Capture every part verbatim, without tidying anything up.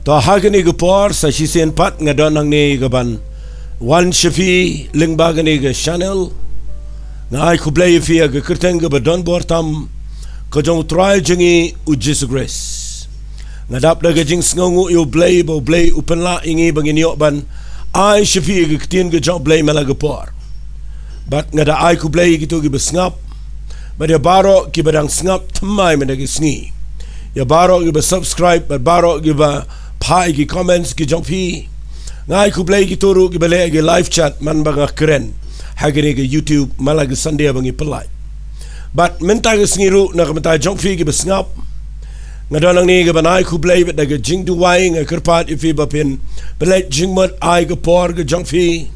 To ha kane ka por sa shisien pat nga don hangne ka ban wan sha phi lyngba kane ka channel. Nga ai khublei ïa phi ha ka kyrteng kaba don bor tam ka jong u Trai jong ngi u Jisu Khrist. Nga dap da ka jingsngewnguh ïa u Blei ba u Blei u pynlah ïa ngi ba ngin ïoh ban ai sha phi ïa ka ktien ka jong u Blei man la ka por. Bad nga da ai khublei ïa kito kiba sngap bad ïa baroh kiba dang sngap thymmai mynta ka sngi. Ïa baroh kiba subscribe bad baroh kiba phah ïa ki comments ki jong phi. Nga ai khublei ïa kito ruh kiba leh ïa ki live chat man ba nga kren ha kane ka YouTube man la ka Sunday ba ngi pynlait. Bad mynta ka sngi ruh na ka bynta jong phi kiba sngap, nga don hangne ka ban ai khublei bad da ka jingduwai. Nga kyrpad ïa phi ba phin pynleit jingmut ai ka por ka jong phi.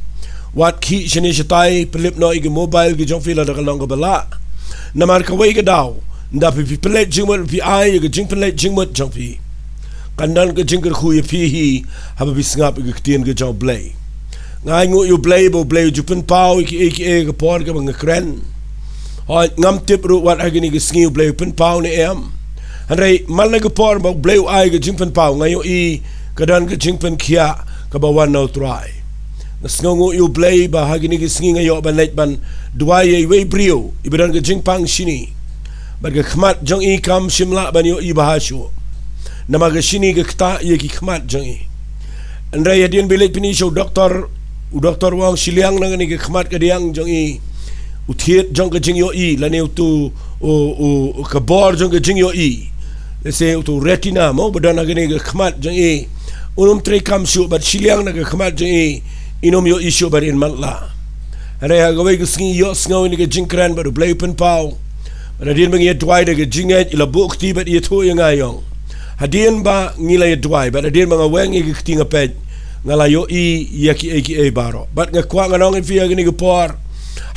Wat khih shane shatai, pynlip noh ïa ka mobile ka jong phi lada ka long kaba lah. Namar kawei ka daw ynda phi pynleit jingmut, phi ai ïa ka jingpynleit jingmut jong phi, kan don ka jingkyrkhu ïa phi hi haba phi sngap ïa ka ktien ka jong u Blei. Nga ainguh ïa u Blei ba u Blei u ju pynpaw ïa kiei kiei ha ka por kaba nga kren. Hooid, ngam tip ruh wat ha kane ka sngi u Blei u pynpaw ne em. Hynrei man la ka por ba u Blei u ai ka jingpynpaw, nga ïohi ka don ka jingpynkhiah kaba wan na u Trai. Nga sngewnguh ïa u Blei ba ha kane ka sngi nga ïoh ban leit ban duwai ïa iwei i briew iba don ka jingpang shini. Bad ka khmat jong i kam shym lah ban ïohi bha shuh. Namar ka shini ka ktah ïa ki khmat jong i. Hynrei hadien ba i leit pyni sha u doktor, u doktor u ong shiliang na kane ka khmat kadiang jong i, u thied jong ka jingïohi lane uto u, u, ka bor jong ka jingïohi, lehse uto u retina mo ba don ha kane ka khmat jong i, un ym treikam shuh bad shiliang na ka khmat jong i, in ym ïohi shuh ban matlah. Hynrei ha kawei ka sngi i ïohsngew ïa kane ka jingkren bad u Blei u pynpaw. Bad hadien ba ngi ïa duwai da ka jingngeit, i la buh kti bad i ïathuh ïa nga, i ong, hadien ba ngi la ïa duwai bad hadien ba nga weng ïa ka kti nga peit, nga la ïohi ïa kiei kiei baroh. Bad nga kwah ngan ong ïa phi ha kane ka por,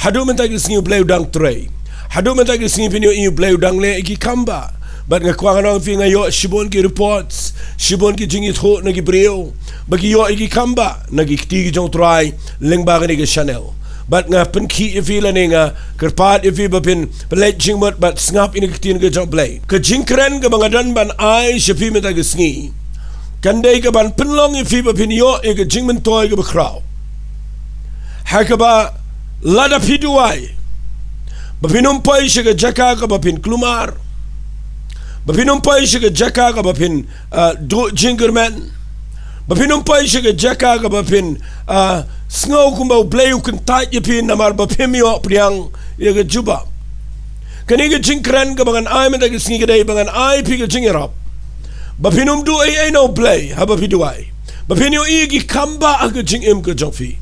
haduh mynta ka sngi u Blei u dang trei. Haduh mynta ka sngi phin ïohi u Blei u dang leh ïa ki kam ba. Bad nga kwah ngan ong ïa phi, nga ïoh shibun ki reports, shibun ki jingïathuh na ki briew ba ki ïoh ïa ki kam ba na ki kti ki jong u Trai lyngba kane ka channel. Bad nga pynkhih ïa phi lane nga kyrpad ïa phi ba phin pynleit jingmut bad sngap ïa kane ka ktien ka jong u Blei. Ka jingkren kaba nga don ban ai sha phi mynta ka sngi kan dei ka ban pynlong ïa phi ba phin ïoh ïa ka jingmyntoi kaba khraw. Ha kaba lada phi duwai ba phin ym poi sha ka jaka kaba phin kulmar, ba phin ym poi sha ka jaka kaba phin, ah, duh jingkyrmen, ba phin ym poi sha ka jaka kaba phin, ah, sngew kumba u Blei u kyntait ïa phi namar ba phim ïoh pdiang ïa ka jubab. Kane ka jingkren kaba ngan ai mynta ka sngi ka dei ba ngan ai ïa phi ka jingïarap ba phin ym duh ei ei na u Blei haba phi duwai, ba phin ïohi ïa ki kam ba ha ka jingim ka jong phi.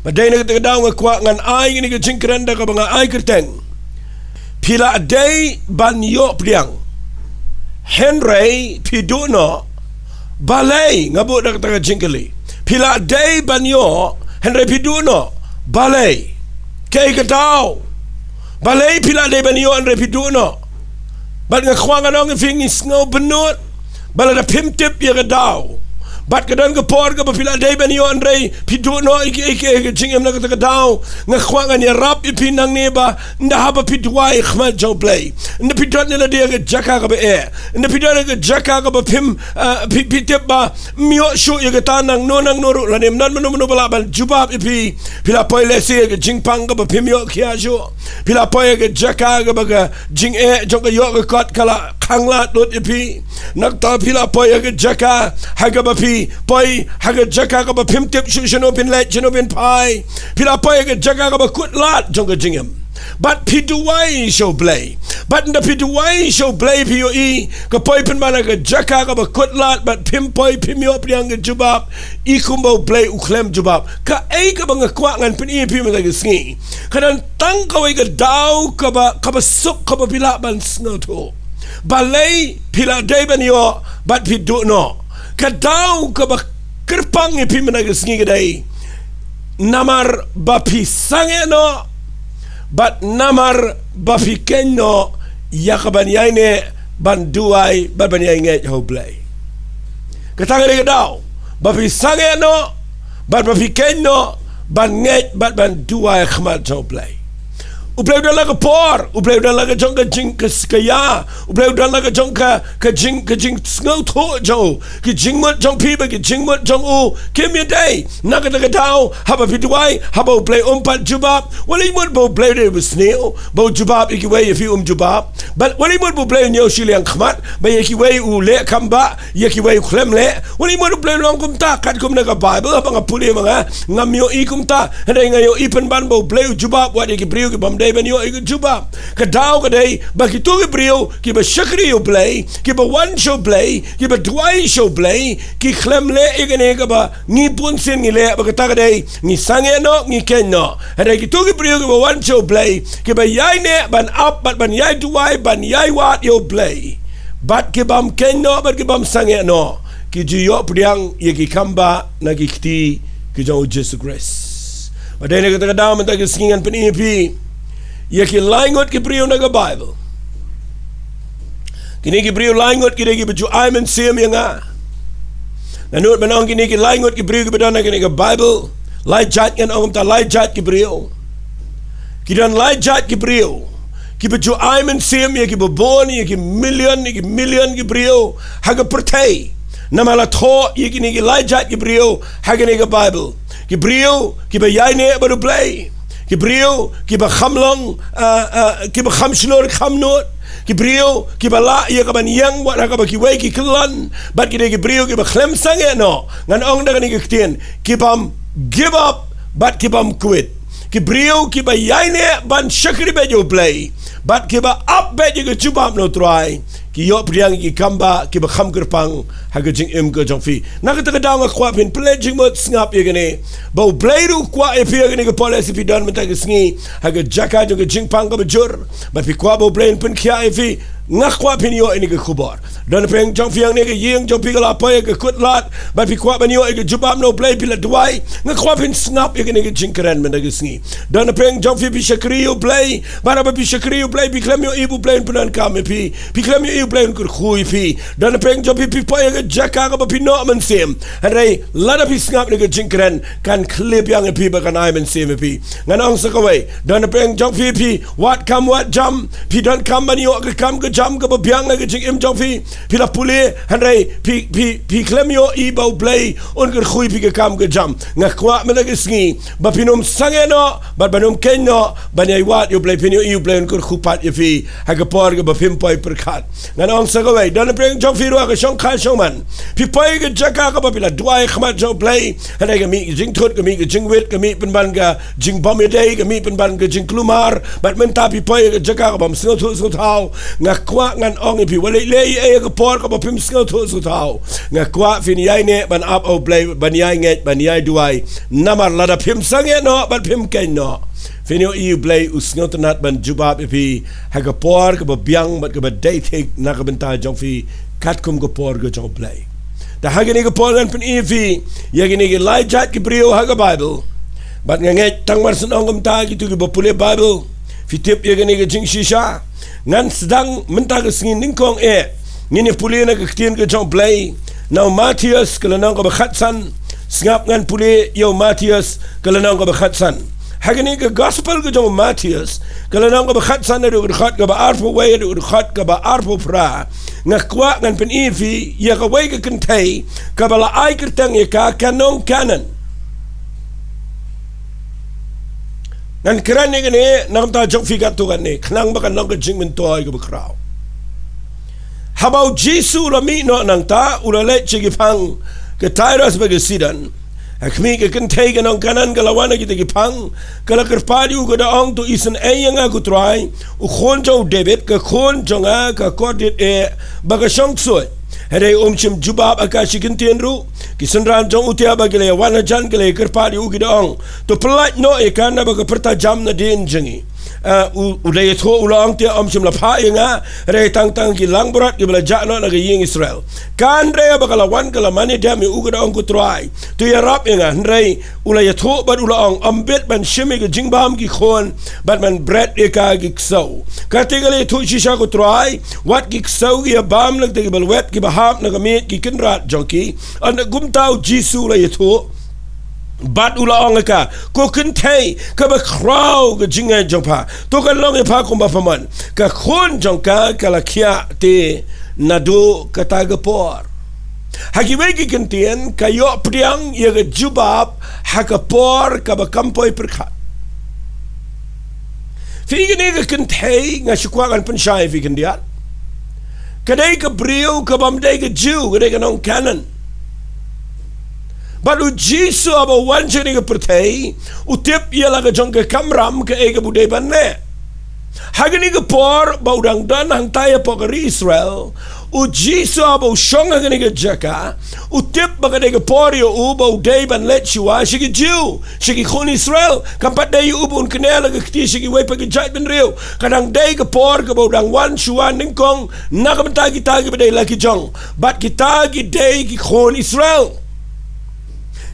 Bad dei na kata ka daw nga kwah ngan ai ïa kane ka jingkren da kaba nga ai kyrteng, phi la dei ban ïoh pdiang hynrei phi duh noh. Balei? Nga buh da kata ka jingkylli. Phi la dei ban ïoh hynrei phi duh noh. Balei? Kaei ka daw? Balei phi la dei ban ïoh hynrei phi duh noh? Bad nga kwah ngan ong ïa phi, ngi sngew bynnud ba lada phim tip ïa ka daw bad ka don ka por kaba phi la dei ban ïoh hynrei phi duh noh ïa kiei kiei ha ka jingim na kata ka daw, nga kwah ngan ïarap ïa phi nangne ba ynda haba phi duwai ha khmat jong u Blei, ynda phi don ïa lade ha ka jaka kaba eh, ynda phi don ha ka jaka kaba phim, ah, phi, phi tip ba ym ïoh shuh ïa kata nangno nangno ruh lane ym don mano mano ba lah ban jubab ïa phi. Phi la poi lehse ha ka jingpang kaba phim ïoh khia shuh. Phi la poi ha ka jaka kaba ka jingeh jong ka ïoh ka kot ka la khanglad lut ïa phi. Nangta phi la poi ha ka jaka ha kaba phi poi ha ka jaka kaba phim tip shuh shano phin leit shano phin phai. Phi la poi ha ka jaka kaba kut lad jong ka jingim. Bad phi duwai sha u Blei. Bad ynda phi duwai sha u Blei phi ïohi ka poi pynban ha ka jaka kaba kut lad bad phim poi phim ïoh pdiang ka jubab. I kumba u Blei u khlem jubab. Kaei kaba nga kwah ngan pyni ïa phi mynta ka sngi, ka don tang kawei ka daw kaba, kaba suk kaba phi lah ban sngewthuh. Balei phi la dei ban ïoh bad phi duh noh? Ka daw kaba kyrpang ïa phi mynta ka sngi ka dei namar ba phi sangeh noh bad namar ba phi khein noh ïa ka ban ïaineh ban duwai bad ban ïaingeit ha u Blei. Kata ka dei ka daw ba phi sangeh noh bad ba phi khein noh ban ngeit bad ban duwai ha khmat jong u Blei. U Blei u don la ka por, U Blei u don la ka jong ka jing ka, ka ïa, U Blei u don la ka jong ka, ka jing, ka jingsngewthuh jong u. Ki jingmut jong phi bad ki jingmut jong u kim ïadei. Na kata ka daw, haba phi duwai, haba U Blei um pat jubab, wat leh mut ba U Blei u dei u basniew ba u jubab ïa kiwei, ïa phi um jubab. Bad wat leh mut ba U Blei u ñiew shiliang khmat ba ïa kiwei u leh kam ba ïa kiwei u khlem leh. Wat leh mut U Blei u long kumta, katkum na ka Baibl haba nga pule ma nga, ngam ïohi kumta. Hynrei nga ïohi pynban ba U Blei u jubab wat ïa ki briew ki bym dei ban ïohi ka jubab. Ka daw ka dei ba kito ki briew kiba shakri ïa U Blei, kiba wan sha U Blei, kiba duwai sha U Blei, ki khlem leh ïa kane kaba ngi bun sien ngi leh, ba kata ka dei ngi sangeh noh, ngi khein noh. Hynrei kito ki briew kiba wan sha U Blei, kiba ïaineh ban ap bad ban ïai duwai, ban ïai wad ïa U Blei, bad ki bym khein noh bad ki bym sangeh noh, ki ju ïoh pdiang ïa ki kam ba na ki kti ki jong U Jisu Khrist. Bad dei na kata ka daw mynta ka sngi ngan pyni ïa phi ïa ki lai ngut ki briew na ka Baibl. Kine ki briew lai ngut ki dei kiba ju ai mynsiem ïa nga. Nga nud ban ong kine ki lai ngut ki briew kiba don ha kane ka Baibl, lai jait, ngan ong kumta, lai jait ki briew. Ki don lai jait ki briew kiba ju ai mynsiem ïa kiba bun, ïa ki million, ïa ki million ki briew ha ka pyrthei. Namar la thoh ïa kine ki lai jait ki briew ha kane ka Baibl. Ki briew kiba ïaineh bad U Blei. Ki briew kiba kham long, ah, ah, kiba kham shlur kham nud. Ki briew kiba lah ïa ka ban ïeng wat ha kaba kiwei ki kyllon. Bad ki dei ki briew kiba khlem sangeh noh. Ngan ong da kane ka ktien, ki bym give up bad ki bym quit. Ki briew kiba ïaineh ban shakri beit ïa U Blei bad kiba ap beit ïa ka jubab na U Trai, ki ïoh pdiang ïa ki kam ba kiba kham kyrpang ha ka jingim ka jong phi. Na kata ka daw nga kwah phin pynleit jingmut sngap ïa kane, ba U Blei ruh u kwah ïa phi ha kane ka por lehse phi don mynta ka sngi ha ka jaka jong ka jingpang kaba jur, bad phi kwah ba U Blei un pynkhiah ïa phi. Nga kwah phin ïoh ïa kane ka khubor. Don napdeng jong phi hangne, ka ïing jong phi ka la poi ha ka kut lad, bad phi kwah ban ïoh ïa ka jubab na U Blei, phi la duwai. Nga kwah phin sngap ïa kane ka jingkren mynta ka sngi. Don napdeng jong phi phi shakri ïa U Blei, bad haba phi shakri ïa U Blei phi khlem ïohi ba U Blei un pyndonkam ïa phi, phi khlem ïohi U Blei un kyrkhu ïa phi. Don napdeng jong phi phi poi ha ka jaka kaba phi noh mynsiem. Hynrei lada phi sngap ïa ka jingkren, kan khleh biang ïa phi bad kan ai mynsiem ïa phi. Ngan ong sa kawei, don napdeng jong phi phi wad kam wad jam, phi donkam ban ïoh ka kam ka jam kaba biang ha ka jingim jong phi. Phi la pule, hynrei phi, phi, phi khlem ïohi ba U Blei un kyrkhu ïa phi ka kam ka jam. Nga kwah mynta ka sngi ba phin ym sangeh noh bad ban ym khein noh ban ïai wad ïa U Blei, phin ïohi U Blei un kyrkhu pat ïa phi ha ka por kaba phim poi pyrkhat. Ngan ong sa kawei, don napdeng jong phi ruh ha ka shongkha shongman, phi poi ha ka jaka kaba phi la duwai ha khmat jong U Blei, hynrei ka mih ka jingthut, ka mih ka jingwit, ka mih pynban ka jingbymïadei, ka mih pynban ka jingkulmar, bad mynta phi poi ha ka jaka kabym sngewthuh sngewthaw. Nga kwah ngan ong ïa phi, wat leh leh ei ei ha ka por kaba phim sngewthuh sngewthaw, nga kwah phin ïaineh ban ap ha U Blei, ban ïaingeit, ban ïai duwai. Namar lada phim sangeh noh bad phim khein noh, phin ïohi U Blei u sngewtynnat ban jubab ïa phi ha ka por kaba biang bad kaba dei thik na ka bynta jong phi, katkum ka por ka jong U Blei. Te ha kane ka por ngan pyni ïa phi ïa kine ki lai jait ki briew ha ka Baibl. Bad nga ngeit tang mar shen ong kumta, kito kiba pule Baibl phi tip ïa kane ka jingshisha. Ngan sdang mynta ka sngi nyngkong eh, ngin ïa pule na ka ktien ka jong U Blei na u Mathaios ka lynnong kaba khatsan. Sngap, ngan pule ïa u Mathaios ka lynnong kaba khatsan. Ha kane ka Gospel ka jong u Mathaios ka lynnong kaba khatsan, naduh ka dkhot kaba arphew wei haduh ka dkhot kaba arphew phra, nga kwah ngan pyni ïa phi ïa kawei ka kynthei kaba la ai kyrteng ïa ka ka nong Kanan. Ngan kren ïa kane na ka bynta jong phi katto katne, khnang ba kan long ka jingmyntoi kaba khraw. Haba u Jisu u la mih noh nangta, u la leit sha ki phang ka Tyrus bad ka Sidon. Ha khmih, ka kynthei ka nong Kanan ka la wan ha kita ki phang, ka la kyrpad ïa u, ka da ong, "To isynei ïa nga ko Trai, u khun jong u David, ka khun jong nga ka kordit eh bad ka shong ksuid." Hynrei um shym jubab ïa ka shi kyntien ruh. Ki synran jong u te haba ki la ïa wan hajan, ki la ïa kyrpad ïa u, ki da ong, "To pyllait noh ïa ka, naba ka pyrta jam nadien jong ngi." Ah, u, u da ïathuh, u la ong, "Te ym shym la phah ïa nga, hynrei tang tang ki langbrot kiba la jah noh na ka ïing Israel." Ka hynrei haba ka la wan, ka la mane dem ïa u, ka da ong, "Ko Trai, to ïarap ïa nga." Hynrei u la ïathuh bad u la ong, "Ym bit ban shim ïa ka jingbam ki khun bad ban bret ïa ka ki ksew." Kata ka la ïathuh shisha, "Ko Trai, wat ki ksew ki ïa bam lem te kiba lwet kiba hap na ka miej ki kynrad jong ki." Ynda kumta u Jisu u la ïathuh, Bad u la ong ïa ka, ko kynthei kaba khraw, ka jingngeit jong pha to kan long ïa pha kumba pha mon. Ka khun jong ka ka la khiah te naduh kata ka por. Ha kiwei ki kyntien ka ïoh pdiang ïa ka jubab ha ka por kaba kam poi pyrkhat. Phi, kane ka kynthei nga shu kwah ngan pynshai ïa phi khyndiat. Ka dei ka briew ka bym dei ka Jiw, ka dei ka nong Kanaan. Bad u Jisu haba u wan sha kane ka pyrthei, u tip ïa la ka jong ka kamram kaei kaba u dei ban leh. Ha kane ka por ba u dang don hangtai hapoh ka ri Israel, u Jisu haba u shong ha kane ka jaka, u tip ba ka dei ka por ïa u ba u dei ban leit shuwa sha ki Jiw, sha ki khun Israel. Kam pat dei ïa u ba un kynnoh la ka kti sha kiwei pat ki jaitbynriew. Ka dang dei ka por kaba u dang wan shuwa nyngkong na ka bynta kita kiba dei la ki jong, bad kita ki dei ki khun Israel.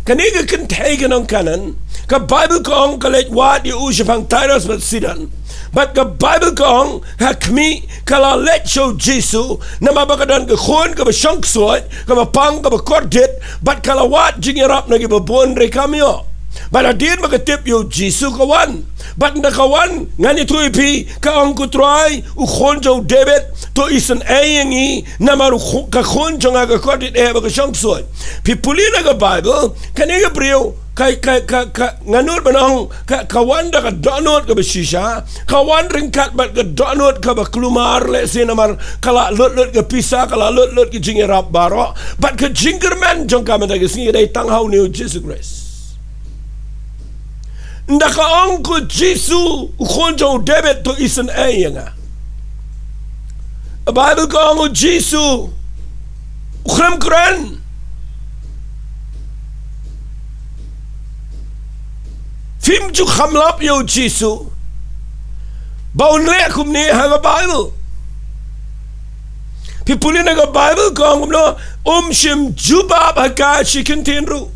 Kane ka kynthei ka nong Kanaan, ka Baibl ka ong ka leit wad ïa u shaphang Tirus bad Sidon. Bad ka Baibl ka ong ha khmih ka la leit sha u Jisu, namar ba ka don ka khun kaba shong ksuid, kaba pang, kaba kordit, bad ka la wad jingïarap na kiba bun, hynrei kam ïoh. Bad hadien ba ka tip ïa u Jisu ka wan. Bad ynda ka wan, ngan ïathuh ïa phi, ka ong, ko Trai, u khun jong u David, to isynei ïa ngi, namar u khu-, ka khun jong nga ka kordit eh bad ka shong ksuid. Phi pule na ka Baibl, kane ka briew, ka, ka, ka, ka, nga nud ban ong, ka, ka wan da ka dohnud kaba shisha, ka wan ryngkat bad ka dohnud kaba kulmar, lehse namar ka la lut lut ka pisa, ka la lut lut ka jingïarap baroh, bad ka jingkyrmen jong ka mynta ka sngi ka dei tang ha une u Jisu Khrist. Ynda ka ong, ko Jisu, u khun jong u David, to isynei ïa nga. Ka Baibl ka ong u Jisu u khlem kren. Phim ju kham lap ïa u Jisu ba un leh kumne ha ka Baibl. Phi pule na ka Baibl ka ong kumno, um shym jubab ha ka shi kyntien ruh.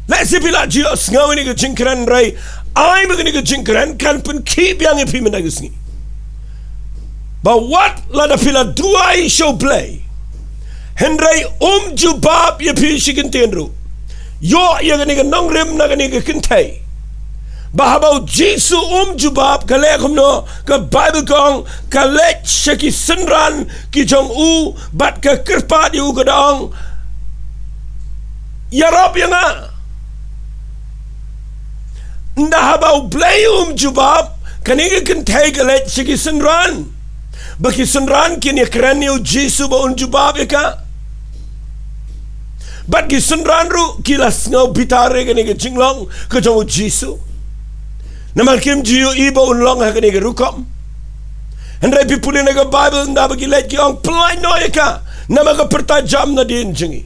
Lehse phi la ju ïohsngew ïa kane ka jingkren, hynrei ai ba kane ka jingkren kan pynkhih biang ïa phi mynta ka sngi. Ba wat lada phi la duwai sha U Blei, hynrei um jubab ïa phi shi kyntien ruh. Ïoh ïa kane ka nongrim na kane ka kynthei. Ba haba u Jisu um jubab, ka leh kumno? Ka Baibl ka ong ka leit sha ki synran ki jong u bad ka kyrpad ïa u, ka da ong, ïarap ïa nga. Ynda haba U Blei um jubab, kane ka kynthei ka leit sha ki synran. Ba ki synran kin ïakren ïa u Jisu ba un jubab ïa ka. Bad ki synran ruh ki la sngew bitar ïa kane ka jinglong ka jong u Jisu. Namar kim ju ïohi ba un long ha kane ka rukom. Hynrei phi pule na ka Baibl, ynda ba ki leit ki ong, pyllait noh ïa ka, namar ka pyrta jam nadien jong ngi.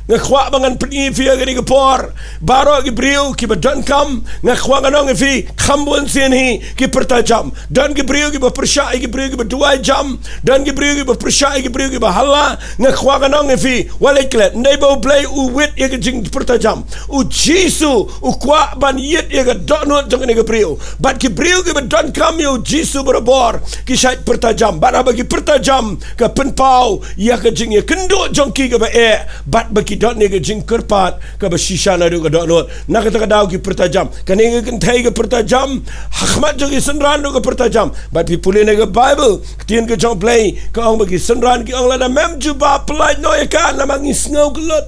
Nga kwah ba ngan pyni ïa phi ha kane ka por, baroh ki briew kiba donkam, nga kwah ngan ong ïa phi, kham bun sien hi ki pyrta jam. Don ki briew kiba pyrshah ïa ki briew kiba duwai jam. Don ki briew kiba pyrshah ïa ki briew kiba halla. Nga kwah ngan ong ïa phi, wat leit klet. Ym dei ba U Blei u wit ïa ka jingpyrta jam. U Jisu u kwah ban ïit ïa ka dohnud jong kane ka briew. Bad ki briew kiba donkam ïa u Jisu barabor ki shait pyrta jam. Bad haba ki pyrta jam, ka pynpaw ïa ka jingïakynduh jong ki kaba eh, bad ba ki don ïa ka jingkyrpad kaba shisha naduh ka dohnud. Na kata ka daw ki pyrta jam. Kane ka kynthei ka pyrta jam ha khmat jong ki synran ruh ka pyrta jam. Bad phi pule na ka Baibl, ka ktien ka jong U Blei ka ong ba ki synran ki ong, lada mem jubab, pyllait noh ïa ka, namar ngi sngew kyllut.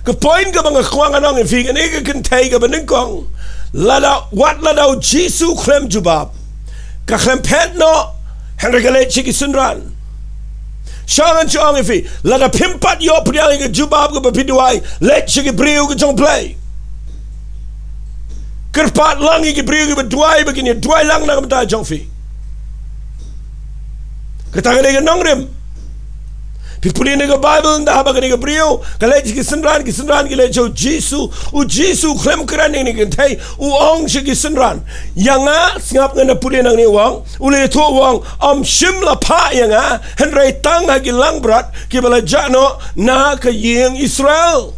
Ka point kaba nga kwah ngan ong ïa phi, kane ka kynthei kaba nyngkong, lada, wat lada u Jisu khlem jubab, ka khlem phet noh, hynrei ka leit sha ki synran. Sha ngan shu ong ïa phi, lada phim pat ïoh pdiang ïa ka jubab kaba phi duwai, leit sha ki briew ka jong U Blei. Kyrpad lang ïa ki briew kiba duwai ba kin ïa duwai lang na ka bynta jong phi. Kata ka dei ka nongrim. Phi pule na ka Baibl, ynda haba kane ka briew ka leit sha ki synran, ki synran ki leit sha u Jisu, u Jisu khlem kren ïa kane ka kynthei, u ong sha ki synran, ïa nga, sngap, ngan da pule nangne, u ong, u la ïathuh, u ong, ym shym la phah ïa nga, hynrei tang ha ki langbrot kiba la jah noh na ka ïing Israel.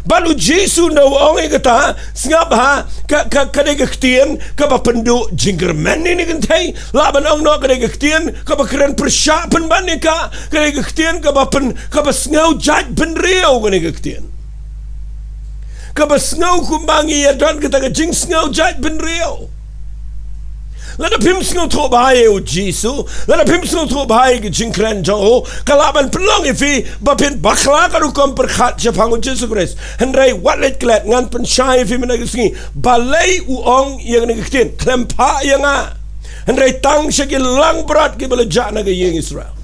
Bad u Jisu ynda u ong ïa kata, sngap ha, ka, ka, ka dei ka ktien kaba pynduh jingkyrmen ïa kane ka kynthei. Lah ban ong noh ka dei ka ktien kaba kren pyrshah pynban ïa ka, ka dei ka ktien kaba pyn, kaba sngew jait bynriew kane ka ktien. Kaba sngew kumba ngi ïa don kata ka jingsngew jait bynriew. Lada phim sngewthuh bha ïa u Jisu, lada phim sngewthuh bha ïa ka jingkren jong u, ka lah ban pynlong ïa phi ba phin bakla ka rukom pyrkhat shaphang u Jisu Khrist. Hynrei wat leit klet, ngan pynshai ïa phi mynta ka sngi balei u ong ïa kane ka ktien, khlem phah ïa nga, hynrei tang sha ki langbrot kiba la jah na ka ïing Israel.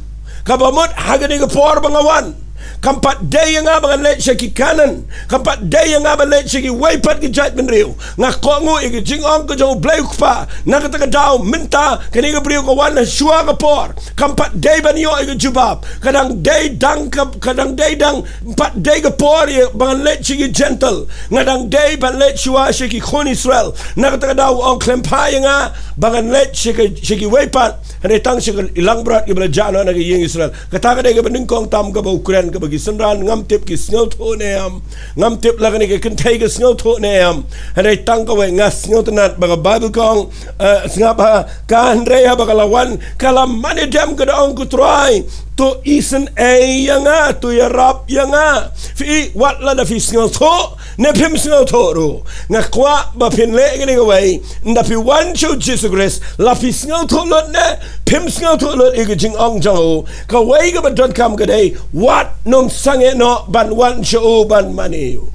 Kaba mut ha kane ka por ba nga wan, kam pat dei ïa nga ba ngan leit sha ki Kanaan, kam pat dei ïa nga ban leit sha kiwei pat ki jaitbynriew. Nga kohnguh ïa ka jingong ka jong U Blei U Kpa. Na kata ka daw mynta kane ka briew ka wan ha shuwa ka por, kam pat dei ban ïoh ïa ka jubab. Ka dang dei dang ka, ka dang dei dang pat dei ka por ïa ba ngan leit sha ki Jentil. Nga dang dei ban leit shuwa sha ki khun Israel. Na kata ka daw u ong khlem phah ïa nga ba ngan leit sha ki, sha kiwei pat, hynrei tang sha ki langbrot kiba la jah noh na ka ïing Israel. Kata ka dei kaba nyngkong tam kaba u kren, kaba ki synran ngam tip ki sngewthuh ne em. Ngam tip la kane ka kynthei ka sngewthuh ne em. Hynrei tang kawei nga sngewtynnat ba ka Baibl ka ong, eh, sngap ha ka, hynrei haba ka la wan ka la mane dem, ka da ong, ko Trai, to isynei ïa nga, to ïarap ïa nga. Phi, wat lada phi sngewthuh ne phim sngewthuh ruh, nga kwah ba phin leh kane kawei. Ynda phi wan sha u Jisu Khrist, la phi sngewthuh lut ne phim sngewthuh lut ïa ka jingong jong u, kawei kaba donkam ka dei, wat nym sangeh noh ban wan sha u ban mane ïa u.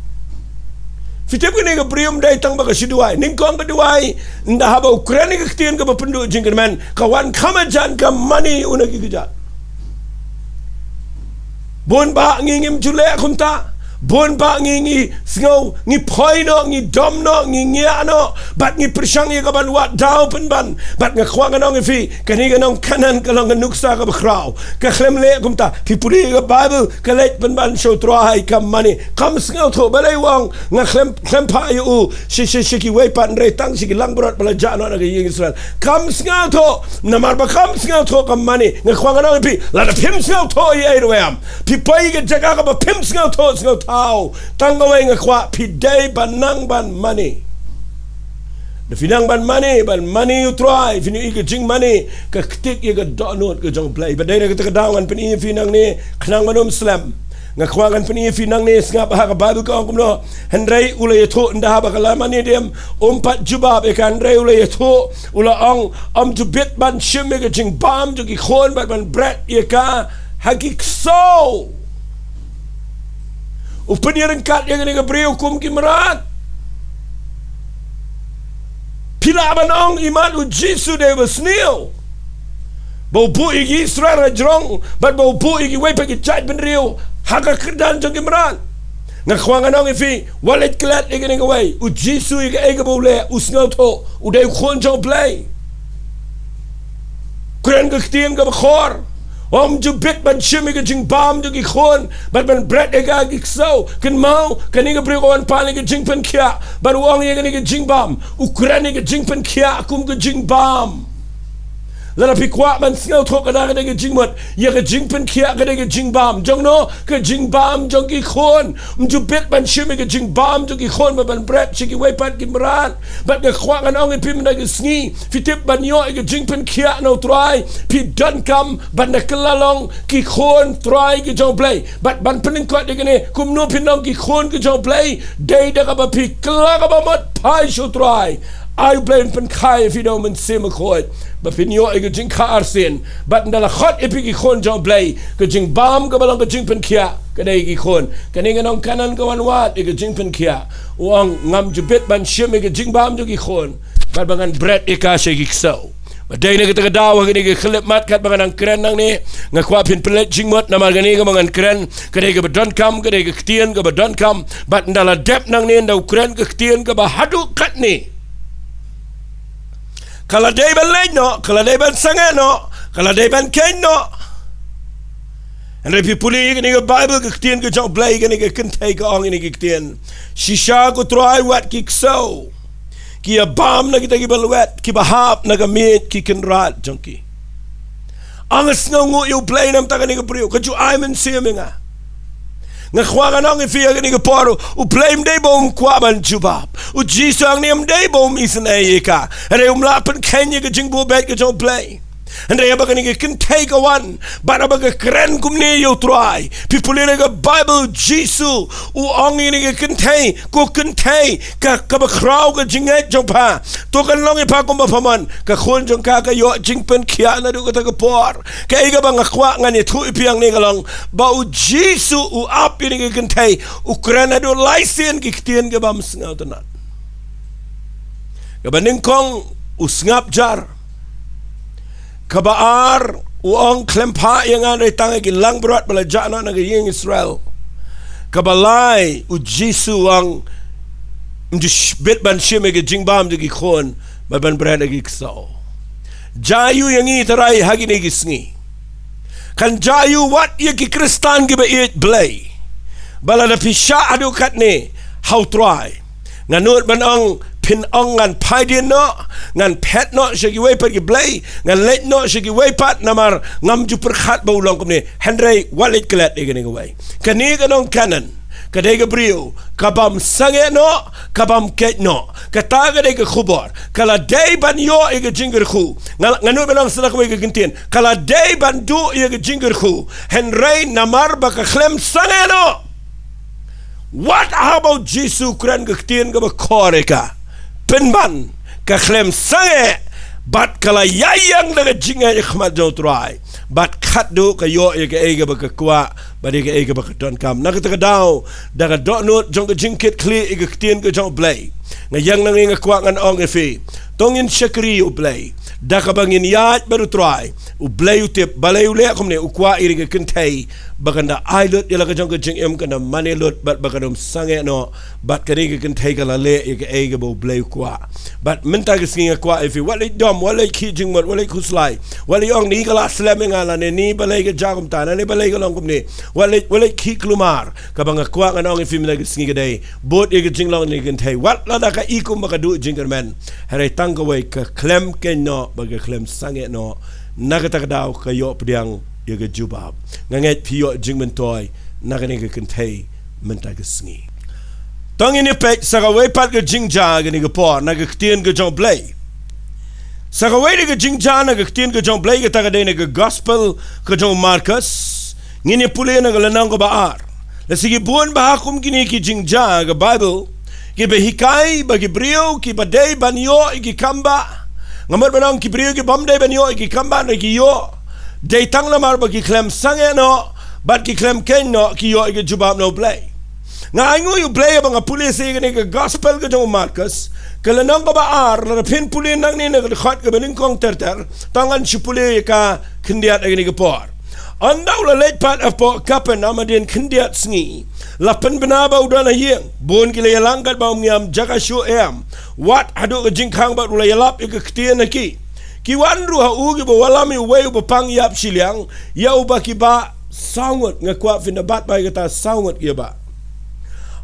Phi tip kane ka briew ym dei tang ba ka shu duwai. Nyngkong ka duwai, ynda haba u kren ïa ka ktien kaba pynduh jingkyrmen, ka wan kham hajan ka mane ïa u na ki kjat. Bun ba ngi ngim ju leh kumta. Bun ba ngi, ngi sngew, ngi poi noh, ngi dom noh, ngi ngiah noh, bad ngi pyrshang ïa ka ban wad daw pynban. Bad nga kwah ngan ong ïa phi, kane ka nong Kanaan ka long ka nuksa kaba khraw. Ka khlem leh kumta. Phi pule ïa ka Baibl, ka leit pynban sha u Trai ka mane. Kam sngewthuh, balei u ong nga khlem, khlem phah ïa u sha, sha, sha kiwei pat, hynrei tang sha ki langbrot ba la jah noh na ka ïing Israel. Kam sngewthuh. Namar ba kam sngewthuh ka mane. Nga kwah ngan ong ïa phi, lada phim sngewthuh ïa ei ruh em, phi poi ïa ka jaka kaba phim sngewthuh sngewthaw, tang kawei nga kwah, phi dei ban nang ban mane. Da phi nang ban mane, ban mane ïa u Trai, phin ïohi ka jingmane ka ktik ïa ka dohnud ka jong U Blei. Ba dei na kata ka daw ngan pyni ïa phi nangne, khnang ban ym slem. Nga kwah ngan pyni ïa phi nangne, sngap ha ka Baibl ka ong kumno. Hynrei u la ïathuh, ynda haba ka la mane dem, um pat jubab ïa ka, hynrei u la ïathuh, u la ong, ym ju bit ban shim ïa ka jingbam jong ki khun bad ban bret ïa ka ha ki ksew. U pynïaryngkat ïa kane ka briew kum ki mrad. Phi lah ban ong, imat u Jisu dei ba sniew, ba u buh ïa ki Israel ha jrong, bad ba u buh ïa kiwei pat ki jaitbynriew ha ka kyrdan jong ki mrad. Nga kwah ngan ong ïa phi, wat leit klet ïa kane kawei. U Jisu ïa kaei kaba u leh, u sngewthuh, u dei u khun jong U Blei. Kren ka ktien kaba khor. Ym ju bit ban shim ïa ka jingbam jong ki khun bad ban bret ïa ka ha ki ksew. Kynmaw, kane ka briew ka wan pan ïa ka jingpynkhiah, bad u ong ïa kane ka jingbam. U kren ïa ka jingpynkhiah kum ka jingbam. Lada phi kwah ban sngewthuh, kata ka dei ka jingmut. Ïa ka jingpynkhiah ka dei ka jingbam. Jong no? Ka jingbam jong ki khun. Ym ju bit ban shim ïa ka jingbam jong ki khun bad ban bret sha kiwei pat ki mrad. Bad nga kwah ngan ong ïa phi mynta ka sngi, phi tip, ban ïoh ïa ka jingpynkhiah na u Trai, phi donkam ban da kylla long ki khun Trai ki jong U Blei. Bad ban pynlyngkot ïa kane, kumno phin long ki khun ki jong U Blei? Dei da kaba phi kylla kaba mut phai sha u Trai. Ai U Blei un pynkha ïa phi da U Mynsiem Bakhuid ba phin ïoh ïa ka jingkha arsien. Bad ynda la khot ïa phi ki khun jong U Blei, ka jingbam kaba long ka jingpynkhiah ka dei ki khun. Kane ka nong Kanaan ka wan wad ïa ka jingpynkhiah. U ong, ngam ju bit ban shim ïa ka jingbam jong ki khun bad ba ngan bret ïa ka sha ki ksew. Ba dei na kata ka daw, ha kane ka khyllipmat katba ngan nang kren nangne, nga kwah phin pynleit jingmut, namar kane kaba ngan kren ka dei kaba donkam, ka dei ka ktien kaba donkam. Bad ynda la dep nangne, ynda u kren ka ktien kaba haduh katne, ka la dei ban leit noh, ka la dei ban sangeh noh, ka la dei ban kheiñ noh. Hynrei phi pule ïa kane ka Baibl, ka ktien ka jong U Blei, kane ka kynthei ka ong ïa kane ka ktien: Shisha, ko Trai, wat ki ksew ki ïabam na kita kiba lwet, kiba hap na ka miej ki kynrad jong ki. Nga sngewnguh ïa U Blei namar kane ka briew, ka ju ai mynsiem ïa nga. Nga kwah ngan ong ïa phi ha kane ka por, u Blei um dei ba um kwah ban jubab. U Jisu hangne um dei ba um isynei ïa ka. Hynrei um lah pynkheiñ ïa ka jingbuh beit ka jong u Blei. Hynrei haba kane ka kynthei ka wan, bad haba ka kren kumne ïa u Trai. Phi pule na ka Baibl, Jisu u ong ïa kane ka kynthei, ko kynthei, ka, kaba khraw ka jingngeit jong pha. To kan long ïa pha kumba pha mon, ka khun jong ka ka ïoh jingpynkhiah naduh kata ka por. Kaei kaba nga kwah ngan ïathuh ïa phi hangne ka long ba u Jisu u ap ïa kane ka kynthei, u kren haduh lai sien ki ktien kiba ym sngewtynnat. Kaba nyngkong, u sngap jar. Kaba ar, u ong, khlem phah ïa nga, hynrei tang ïa ki langbrot ba la jah noh na ka ïing Israel. Kaba lai, u Jisu u ong, ym ju sh-, bit ban shim ïa ka jingbam jong ki khun, bad ban bret ïa ki ksew. Jia aiu ïa ngi, Trai, ha kine ki sngi? Kan jia aiu wat ïa ki Khristan kiba ïeit Blei, ba lada phi shah haduh katne ha u Trai, ngan nud ban ong, phin ong ngan phai dien noh, ngan phet noh sha kiwei pat ki blei, ngan leit noh sha kiwei pat, namar ngam ju pyrkhat ba u long kumne. Hynrei wat leit klet ïa kane kawei. Kane ka nong Kanaan ka dei ka briew ka bym sangeh noh, ka bym kheit noh. Kata ka dei ka khubor. Ka la dei ban ïoh ïa ka jingkyrkhu. Nga, ngan nud ban ong sa da kawei ka kyntien. Ka la dei ban duh ïa ka jingkyrkhu, hynrei namar ba ka khlem sangeh noh, wat haba u Jisu u kren ka ktien kaba khor ïa ka, pynban ka khlem sangeh, bad ka la ïaïeng da ka jingngeit ha khmat jong u Trai, bad khatduh ka ïoh ïa kaei kaba ka kwah, bad ïa kaei kaba ka donkam. Na kata ka daw, da ka dohnud jong ka jingkitkhlieh ïa ka ktien ka jong u Blei, nga ïeng na ngi, nga kwah ngan ong ïa phi, to ngin shakri ïa u Blei da kaba ngin ïaid bad u Trai. U Blei u tip balei u leh kumne, u kwah ïa kane ka kynthei ba kan da ai lut ïa la ka jong ka jingim, kan da mane lut, bad ba kan ym sangeh noh. Bad kane ka kynthei ka la leh ïa kaei kaba u Blei u kwah. Bad mynta ka sngi nga kwah ïa phi, wat leit dom, wat leit khih jingmut, wat leit khuslai, wat leit ong ni ka la slem ïa nga, lane ni balei ka jia kumta, lane balei ka long kumne. Wat leit, wat leit khih kulmar. Kaba nga kwah ngan ong ïa phi mynta ka sngi ka dei, bud ïa ka jinglong kane ka kynthei. Wat lada ka i kumba ka duh jingkyrmen, hynrei tang kawei, ka khlem kheit noh bad ka khlem sangeh noh. Na kata ka daw ka ïoh pdiang ïa ka jubab. Nga ngeit phi ïoh jingmyntoi na kane ka kynthei mynta ka sngi. To ngin ïa peit sa kawei pat ka jingjia kane ka por na ka ktien ka jong u Blei. Sa kawei de ka jingjia na ka ktien ka jong u Blei, kata ka dei na ka gospel ka jong u Markos. Ngin ïa pule na ka lynnong kaba ar. Lehse ki bun bha kum kine ki jingjia ha ka Baibl, kiba hikai ba ki briew kiba dei ban ïoh ïa ki kam bah, nga mut ban ong ki briew ki bym dei ban ïoh ïa ki kam bah, hynrei ki ïoh. Dei tang namar ba ki khlem sangeh noh bad ki khlem kheit noh, ki ïoh ïa ka jubab na u Blei. Nga ainguh ïa u Blei ba nga pule sa ïa kane ka gospel ka jong u Markos, ka lynnong kaba ar, lada phin pule nangne na ka dkhot kaba nyngkong ter ter, to ngan shu pule ïa ka khyndiat ha kane ka por. Ynda u la leit pat hapoh Kapernaum hadien khyndiat sngi, la pynbna ba u don ha ïing. Bun ki la ïalang katba ym ngiam jaka shuh em. Wat haduh ka jingkhang bad u la ïalap ïa ka ktien ha ki. Ki wan ruh ha u kiba wallam ïa uwei uba pang ïap shiliang, ïa uba ki bah saw ngut. Nga kwah phin da bat bha ïa kata, saw ngut ki ïa bah.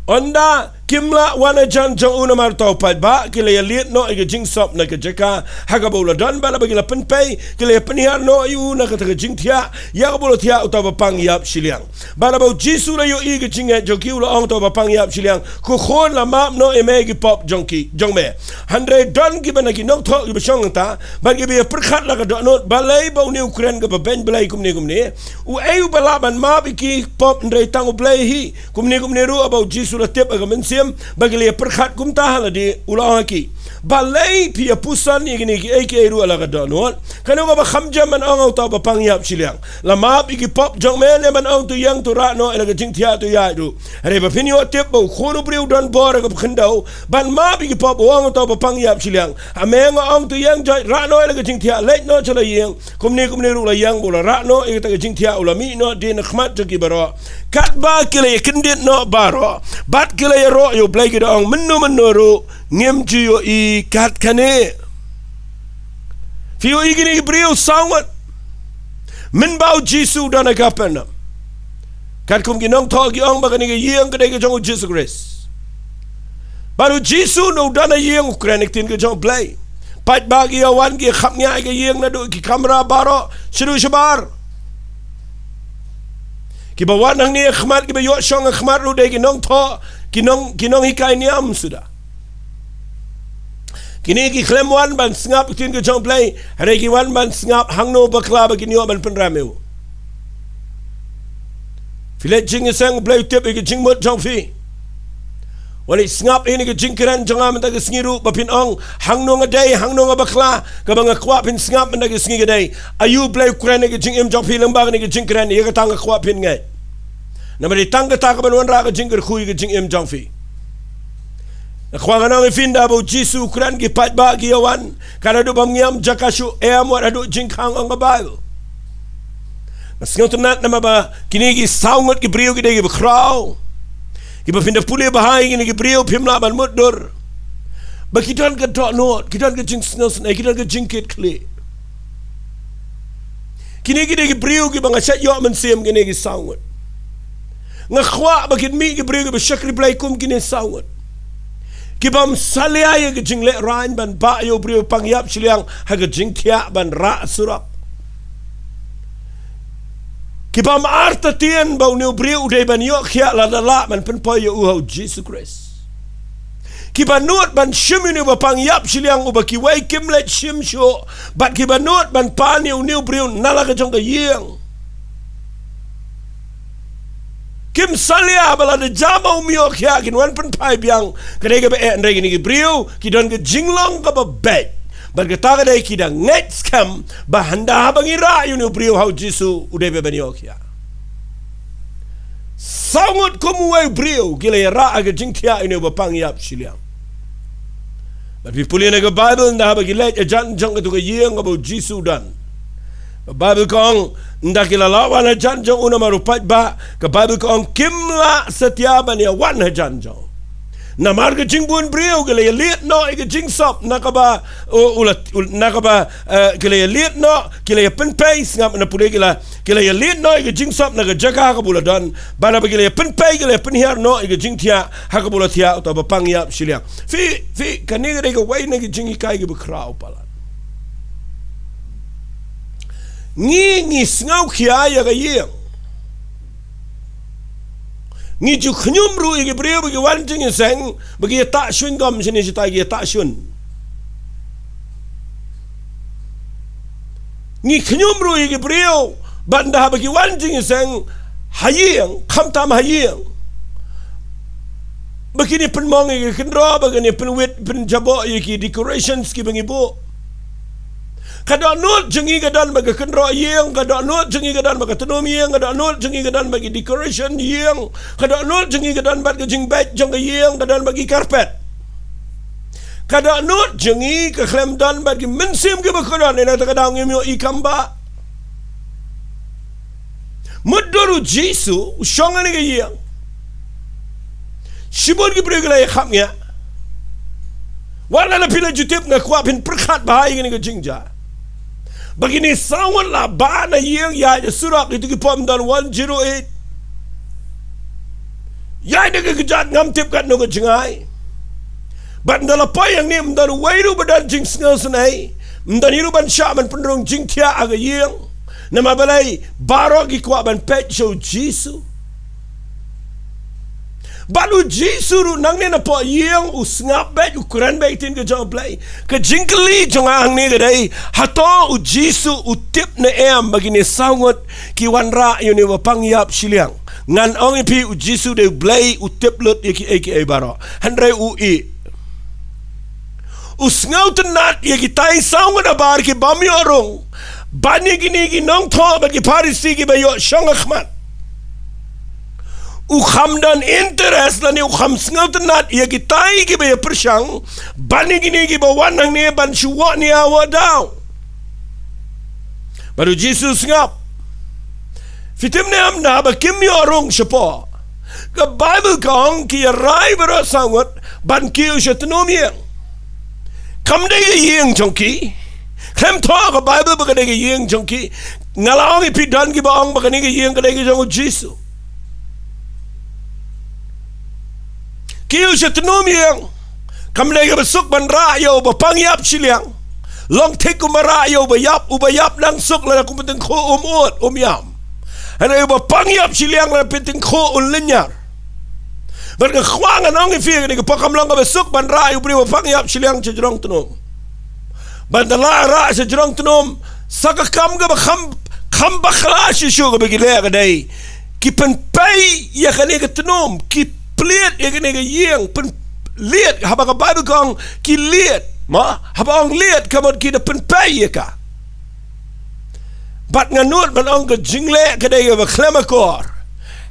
Ynda kim lah wan hajan jong u namar uta u paidbah, ki la ïalied noh ïa ka jingsop na ka jaka ha kaba u la don, bad haba ki la pynpei, ki la ïapynhiar noh ïa u na kata ka jingthiah ïa kaba u la thiah uta uba pang ïap shiliang. Bad haba u Jisu u la ïohi ïa ka jingngeit jong ki, u la ong, uta uba pang ïap shiliang, ko khun, la map noh ïa me ïa ki pop jong ki, jong me. Hynrei don kiba na ki nongthoh kiba shong hangta, bad kiba ïa pyrkhat la ka dohnud, balei ba une u kren kaba beiñ Blei kumne kumne? Uei uba lah ban map ïa ki pop hynrei tang u Blei hi? Kumne kumne ruh, haba u Jisu u la tip ha ka mynsiem ba ki la ïa pyrkhat kumta ha lade, u la ong ha ki, balei phi ïa puson ïa kine kiei kiei ruh ha la ka dohnud? Kano kaba kham jem, ban ong ha uta uba pang ïap shiliang, la map ïa ki pop jong me, ne ban ong, to ïeng, to rah noh ïa la ka jingthiah, to ïaid ruh? Hynrei ba phin ïoh tip ba u Khun u briew u don bor ha ka khyndew ban map ïa ki pop, u ong ha uta uba pang ïap shiliang, ha me nga ong, to ïeng, joit, rah noh ïa la ka jingthiah, leit noh sha la ïing. Kumne kumne ruh u la ïeng bad u la rah noh ïa kata ka jingthiah, u la mih noh dien ha khmat jong ki baroh. Katba ki la ïa kyndit noh baroh bad ki la ïaroh ïa u Blei, ki da ong, mynno mynno ruh ngim ju ïohi kat kane. Phi ïohi kine ki briew saw ngut, mynba u Jisu u don ha Kapernaum. Katkum ki nongthoh ki ong ba kane ka ïing ka dei ka jong u Jisu Khrist. Bad u Jisu, ynda u don ha ïing, u kren ïa ka ktien ka jong u Blei. Paidbah ki ïa wan, ki ïa khapngiah ïa ka ïing naduh ki kamra baroh shaduh shabar. Kiba wan hangne ha khmat, kiba ïoh shong ha khmat ruh dei ki nongthoh, ki nong, ki nonghikai niam suda. Kine ki khlem wan ban sngap ktien ka jong U Blei, hynrei ki wan ban sngap hangno bakla ba kin ïoh ban pynrem ïa u. Phi leit jingïaseng, U Blei u tip ïa ka jingmut jong phi. Wat leit sngap ïa kane ka jingkren jong nga mynta ka sngi ruh, ba phin ong, hangno nga dei, hangno nga bakla, kaba nga kwah phin sngap mynta ka sngi ka dei, aïu U Blei u kren ïa ka jingim jong phi lyngba kane ka jingkren, ïa kata nga kwah phin ngeit. Namar dei tang kata kaban wanrah ka jingkyrkhu ïa ka jingim jong phi. Nga kwah ngan ong ïa phi, ynda ba U Jisu u kren, ki paidbah ki ïa wan, ka naduh bymngiam jaka shu em wat haduh jingkhang, ong ka Baibl. Nga sngewtynnat namar ba kine ki saw ngut ki briew ki dei kiba khraw, kiba phin da pule bha ïa kine ki briew phim lah ban mutdur. Ba ki don ka dohnud, ki don ka jingsngewsynei, ki don ka jingkitkhlieh. Kine ki dei ki briew kiba nga shait ïoh mynsiem, kine ki saw ngut. Nga kwah ba kin mih ki briew kiba shakri Blei kum kine saw ngut, ki bym salia ïa ka jinglehrain ban bah ïa u briew pang ïap shiliang ha ka jingthiah ban rah surok. Ki bym artatien ba une u briew u dei ban ïoh khiah lada lah ban pynpoi ïa u ha U Jisu Khrist. Kiba nud ban shim ïa une uba pang ïap shiliang uba kiwei kim leit shim shuh, bad kiba nud ban pan ïa une u briew na la ka jong ka ïing. Kim salia ba lada jam ba um ïoh khiah kin wan pynphai biang. Ka dei kaba eh, hynrei kine ki briew ki don ka jinglong kaba beit. Bad kata ka dei, ki da ngeit skhem ba hynda haba ngi rah ïa une u briew ha U Jisu, u dei ban ïoh khiah. Saw ngut kum uwei u briew ki la ïa rah ha ka jingthiah ïa une uba pang ïap shiliang. Bad phi pule na ka Baibl, ynda haba ki leit hajan jong katu ka ïing kaba U Jisu u don, ka Baibl ka ong, ynda ki la lah wan hajan jong u namar u paidbah, ka Baibl ka ong, kim lah satia ban ïa wan hajan jong u. Namar ka jingbun briew ki la ïa lied noh ïa ka jingsop na kaba, u, u la, u, na kaba, eh, ki la ïa lied noh, ki la ïa pynpei, sngap, na pule, ki la, ki la ïa lied noh ïa ka jingsop na ka jaka kaba u la don, bad haba ki la ïa pynpei, ki la ïa pynhiar noh ïa ka jingthiah ha kaba u la thiah uta uba pang ïap shiliang. Phi, phi, kane ka dei kawei na ki jinghikai kiba khraw palat. Ngi, ngi sngew khia ïa ka ïing. Ngi ju khñium ruh ïa ki briew ba ki wan jingïaseng, ba ki ïa tah shun gom shane shata, ki ïa tah shun. Ngi khñium ruh ïa ki briew, ba ynda haba ki wan jingïaseng ha ïing, khamtam ha ïing, ba kin ïa pynmong ïa ki kynroh, ba kin ïa pynwit pynjaboh ïa ki decorations kiba ngi buh. Ka dohnud jong ngi ka don bad ka kynroh ïing, ka dohnud jong ngi ka don bad ka tnum ïing, ka dohnud jong ngi ka don bad ki decoration ïing, ka dohnud jong ngi ka don bad ka jingbeit jong ka ïing, ka don bad ki carpet. Ka dohnud jong ngi ka khlem don bad ki mynsiem kiba kordor, ïa kata ka daw ngim ïohi kam bah. Mutdur U Jisu u shong ha kane ka ïing. Shibun ki briew ki la ïa khap ngiah. Wat lada phi la ju tip, nga kwah phin pyrkhat bha ïa kane ka jingjia. Ba kine saw ngut la bah na ïing, ïaid ha surok, ïa kito ki pom don one zero eight. Ïaid da ka kjat, ngam tip katno ka jngai. Bad ynda la poi hangne, ym don uwei ruh ba don jingsngewsynei. Ym don hi ruh ban shah ban pynrung jingthiah ha ka ïing. Namar balei? Baroh ki kwah ban peit sha U Jisu. Bad U Jisu ruh nangne napoh ïing u sngap beit, u kren beit ktien ka jong U Blei. Ka jingkylli jong nga hangne ka dei, hato U Jisu u tip ne em ba kine saw ngut ki wanrah ïa une uba pang ïap shiliang? Ngan ong ïa phi, U Jisu dei U Blei, u tip lut ïa kiei kiei baroh. Hynrei u ïeh. U sngewtynnat ïa kitai saw ngut habar ki bym ïoh rung ban ïa kine ki nongthoh bad ki Pharisi kiba ïoh shong ha khmat. U kham don interest lane u kham sngewtynnat ïa kitai kiba ïa pyrshang ban ïa kine kiba wan hangne ban shu wah nia wah daw. Bad U Jisu u sngap. Phi tip ne em, ynda haba kim ïoh rung shapoh, ka Baibl ka ong ki ïa rai baroh saw ngut ban kiew sha tnum ïing. Kam dei ka ïing jong ki. Khlem thoh ka Baibl ba ka dei ka ïing jong ki. Nga la ong ïa phi, don kiba ong ba kane ka ïing ka dei ka jong U Jisu. Kiew sha tnum ïing. Kam dei kaba suk ban rah ïa uba pang ïap shiliang. Long thik kumba rah ïa uba ïap, uba ïap nang suk lada kum tyngkhuh um ud, um ïam. Hynrei u ba pang ïap shiliang la pyntyngkhuh un lynñiar. Bad nga kwah ngan ong ïa phi, kane ka por kam long kaba suk ban rah ïa u briew ba pang ïap shiliang sha jrong tnum. Bad da la rah sha jrong tnum, sa ka kam kaba kham, kham bakla shisha kaba ki leh ka dei, ki pynpei ïa kane ka tnum, ki plied ïa kane ka ïing, pynlied, haba ka Baibl ka ong ki lied, ma, haba ong lied, ka mut ki da pynpei ïa ka. Bad nga nud ban ong ka jingleh ka dei kaba khlem akor.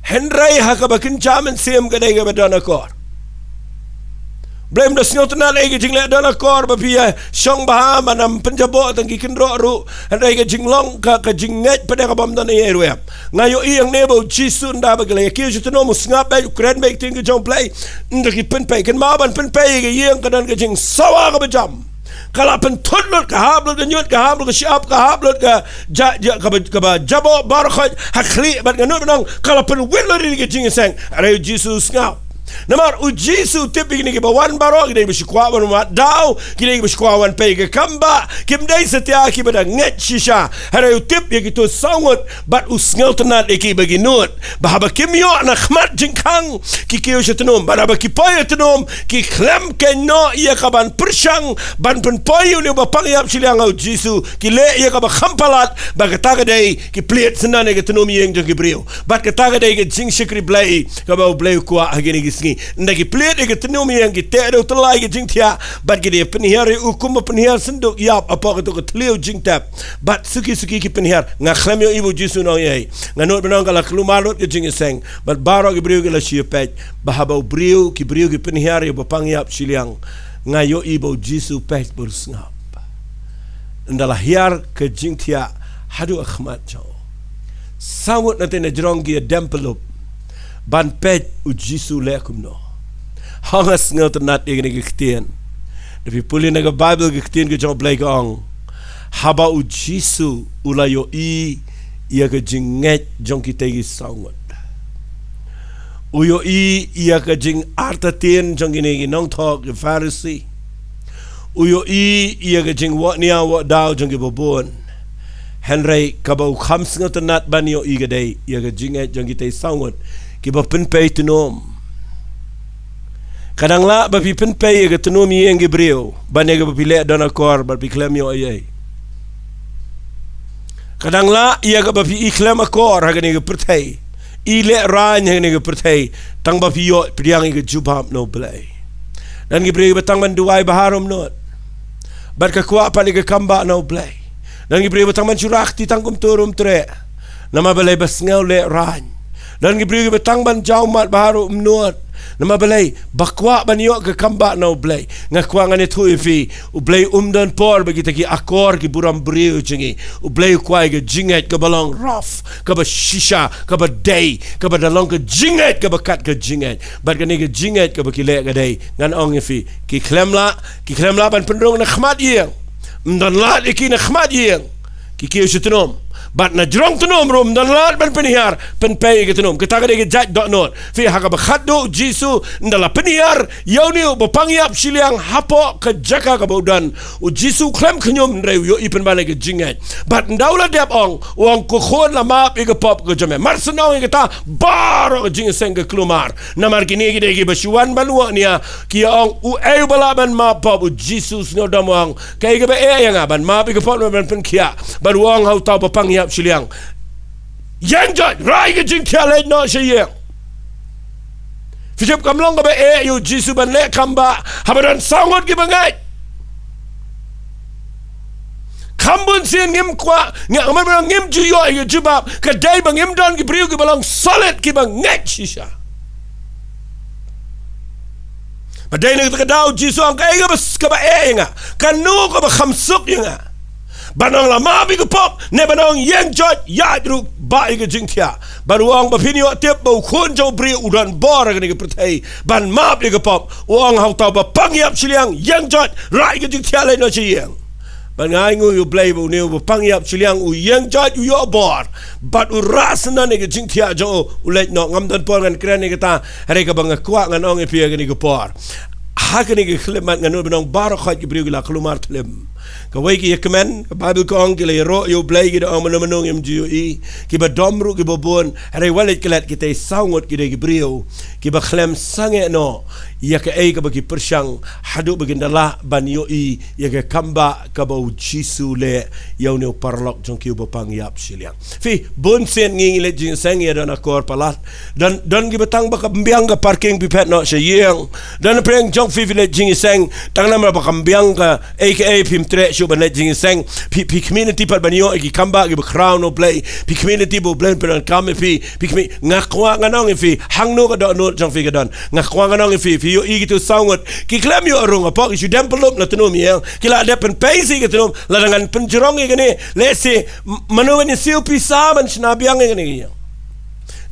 Hynrei ha kaba kynja mynsiem ka dei kaba don akor. Blei um da sngewtynnad ïa ka jingleh don akor ba phi ïa shong bha, man ym pynjaboh tang ki kynroh ruh. Hynrei ka jinglong ka, ka jingngeit pat de ka bym don ei ei ruh em. Nga ïohi hangne ba u Jisu ynda ba ki la ïa kiew sha tnum, u sngap beit, u kren beit ktien ka jong U Blei. Ynda ki pynpei, kynmaw ban pynpei ïa ka ïing ka don ka jingsawa kaba jam. Ka la pynthut lut, ka hap lut ka ñiut, ka hap lut ka shyiap, ka hap lut ka ja, ja, kaba, kaba jaboh baroh khoit ha khlieh, bad nga nud ban ong ka la pynwit lut ïa ka jingïaseng. Hynrei u Jisu u sngap. Namar u Jisu u tip ba kine kiba wan baroh ki dei ba shu kwah ban wad daw, ki dei ba shu kwah wan peit ka kam ba, kim dei satia kiba da ngeit shisha. Hynrei u tip ïa kito saw ngut, bad u sngewtynnad ïa ki ba ki nud. Ba haba kim ïoh na khmat jingkhang, ki kiew sha tnum. Bad haba ki poi sha tnum, ki khlem kynnoh ïa ka ban pyrshang, ban pynpoi ïa une u ba pang ïap shiliang ha u Jisu, ki leh ïa kaba kham palat, ba kata ka dei, ki plied syndon ïa ka tnum ïing jong ki briew. Bad kata ka dei ka jingshakri Blei, kaba u Blei u kwah ha kine ki sngi. Ynda ki plied ïa ka tnum ïing, ki teh da u tyllai ka jingthiah, bad ki dei pynhiar ïa u kum ba pynhiar synduk ïap hapoh kato ka thliew jingtep. Bad suki suki ki pynhiar. Nga khlem ïohi ba u Jisu un ong ei ei. Nga nud ban ong ka la kulmar lut ka jingïaseng. Bad baroh ki briew ki la shu ïapeit. Ba haba u briew, ki briew ki pynhiar ïa u ba pang ïap shiliang. Nga ïohi ba u Jisu u peit bad u sngap. Ynda la hiar ka jingthiah haduh ha khmat jong u. Saw ngut na te na jrong ki ïa dem pyllup. Ban peit u Jisu u leh kumno. Hooid nga sngewtynnad ïa kane ka ktien. Da phi pule na ka Baibl ka ktien ka jong U Blei ka ong. Haba u Jisu u la ïohi ïa ka jingngeit jong kitei ki saw ngut. U ïohi ïa ka jingartatien jong kine ki nongthoh ki Pharisi. U ïohi ïa ka jingwad nia wad daw jong kiba bun. Hynrei kaba u kham sngewtynnad ban ïohi ka dei ïa ka jingngeit jong kitei saw ngut kiba pynpei tnum. Ka dang lah ba phi pynpei ïa ka tnum ïing ki briew ban ïa kaba phi leh don akor bad phi khlem ïoh ei ei. Ka dang lah ïa kaba phi i khlem akor ha kane ka pyrthei, i lehraiñ ha kane ka pyrthei, tang ba phi ïoh pdiang ïa ka jubab na U Blei. Don ki briew ba tang ban duwai bha ruh ym nud. Bad ka kwah pat ïa ka kam ba na U Blei. Don ki briew ba tang ban shu rah kti tang kumto ruh ym treh. Namar balei? Ba sngew lehraiñ. Don ki briew ba tang ban jaw mat bha ruh ym nud. Namar balei? Ba kwah ban ïoh ka kam ba na U Blei. Nga kwah ngan ïathuh ïa phi, U Blei um don por ba kita ki akor ki burom briew jong ngi. U Blei u kwah ïa ka jingngeit kaba long rough, kaba shisha, kaba dei, kaba da long ka jingngeit, kaba kat ka jingngeit. Bad kane ka jingngeit kaba ki leh ka dei, ngan ong ïa phi, ki khlem lah, ki khlem lah ban pynrung na khmat ïing. Ym don lad ïa ki na khmat ïing. Ki kiew sha tnum. Bad na jrong tnum ruh ym don lad ban pynhiar, pynpei ïa ka tnum. Kata ka dei ka jait dohnud. Phi, ha kaba khatduh u Jisu, ynda la pynhiar ïa une u ba pang ïap shiliang hapoh ka jaka kaba u don, u Jisu u khlem khñium, hynrei u ïohi pynban ïa ka jingngeit. Bad ynda u la dep ong, u ong, ko khun, la map ïa ka pop ka jong me. Mar shen ong ïa kata, baroh ka jingïaseng ka kulmar. Namar kine ki dei kiba shu wan ban wad nia, ki ong, uei uba lah ban map pop? U Jisu u sngewdom, u ong, kaei kaba eh ïa nga ban map ïa ka pop ne ban pynkhiah? Bad u ong ha uta u ba pang ïap shiliang, ïeng joit, rah ïa ka jingthiah, leit noh sha ïing. Phi tip, kam long kaba eh ïa u Jisu ban leh kam ba haba don saw ngut kiba ngeit. Kham bun sien ngim kwah, ngim, ngim ju ïoh ïa ka jubab, ka dei ba ngim don ki briew kiba long solid, kiba ngeit shisha. Ba dei na kata ka daw u Jisu u ong, kaei kaba, kaba eh ïa nga? Kano kaba kham suk ïa nga? Ban ong la map ïa ka pop, ne ban ong ïeng joit, ïaid ruh, bah ïa ka jingthiah? Bad u ong, ba phin ïoh tip ba u Khun jong u Briew u don bor ha kane ka pyrthei ban map ïa ka pop, u ong ha uta u ba pang ïap shiliang, ïeng joit, rah ïa ka jingthiah, leit noh sha ïing. Bad nga ainguh ïa U Blei ba une u ba pang ïap shiliang u ïeng joit, u ïoh bor, bad u rah syndon ïa ka jingthiah jong u, u leit noh. Ngam don por ngan kren ïa kata, hynrei kaba nga kwah ngan ong ïa phi ha kane ka por, ha kane ka khyllipmat, ngan nud ban ong baroh khoit ki briew ki la kulmar thlim. Kawei ki ïakmen, ka Baibl ka ong ki la ïaroh ïa U Blei ki da ong mano mano ngim ju ïohi, kiba dom ruh kiba bun, hynrei wat leit klet kita i saw ngut ki dei ki briew kiba khlem sangeh noh ïa kaei kaba ki pyrshang, haduh ba kin da lah ban ïohi ïa ka kambah kaba U Jisu leh ïa une u paralok jong ki uba pang ïap shiliang. Phi, bun sien ngi ngi leit jingïaseng ïa don akor palat. Don, don kiba tang ba kam biang ka parking phi phet noh sha ïing. Don pyrshang jong phi phi leit jingïaseng, tang namar ba kam biang kaei kaei phim treh shuh ban leit jingïaseng. Phi, phi khmih lynti pat ban ïoh ïa ki kambah kiba khraw na U Blei. Phi khmih lynti ba U Blei un pyndonkam ïa phi. Phi khmih, nga kwah ngan ong ïa phi, hangno ka dohnud jong phi ka don. Nga kwah ngan ong ïa phi, phi ïohi kito saw ngut ki khlem ïoh rung hapoh, ki shu dem pynlup na tnum ïing. Ki la dep pynpei sha ka tnum, lada ngan pynjrong ïa kane, lehse, m-, mano ban ïasiew pisa ban shna biang ïa kane ka ïing.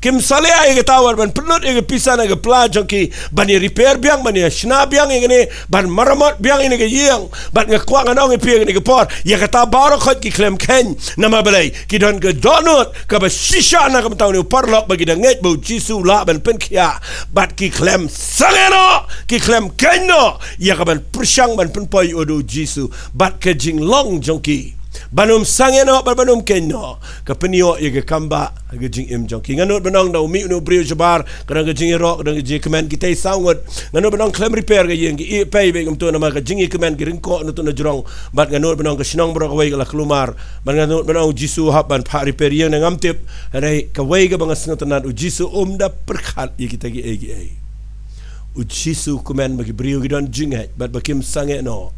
Kim salia ïa kata, wat ban pynlut ïa ka pisa na ka pla jong ki ban ïa repair biang, ban ïa shna biang ïa kane, ban maramot biang ïa kane ka ïing. Bad nga kwah ngan ong ïa phi ha kane ka por, ïa kata baroh khoit ki khlem kheiñ. Namar balei? Ki don ka dohnud kaba shisha na ka bynta une u paralok ba ki da ngeit ba U Jisu u lah ban pynkhiah. Bad ki khlem sangeh noh, ki khlem kheiñ noh ïa ka ban pyrshang ban pynpoi ïa U Jisu. Bad ka jinglong jong ki ban ym sangeh noh bad ban ym kheiñ noh, ka pynïoh ïa ka kambah ha ka jingim jong ki. Nga nud ban ong da u mih une u briew shabar, ka don ka jingïaroh, ka don ka jingïakmen, kita i saw ngut. Nga nud ban ong khlem repair ka ïing, ki ïeh pei beit kumto namar ka jingïakmen, ki ryngkoh na tu na jrong. Bad nga nud ban ong ka shnong baroh kawei ka la kulmar. Bad nga nud ban ong U Jisu u hap ban phah repair ïing ne ngam tip. Hynrei kawei kaba nga sngewtynnat, U Jisu um da pyrkhat ïa kita kiei kiei. U Jisu u kmen ba ki briew ki don jingngeit bad ba kim sangeh noh,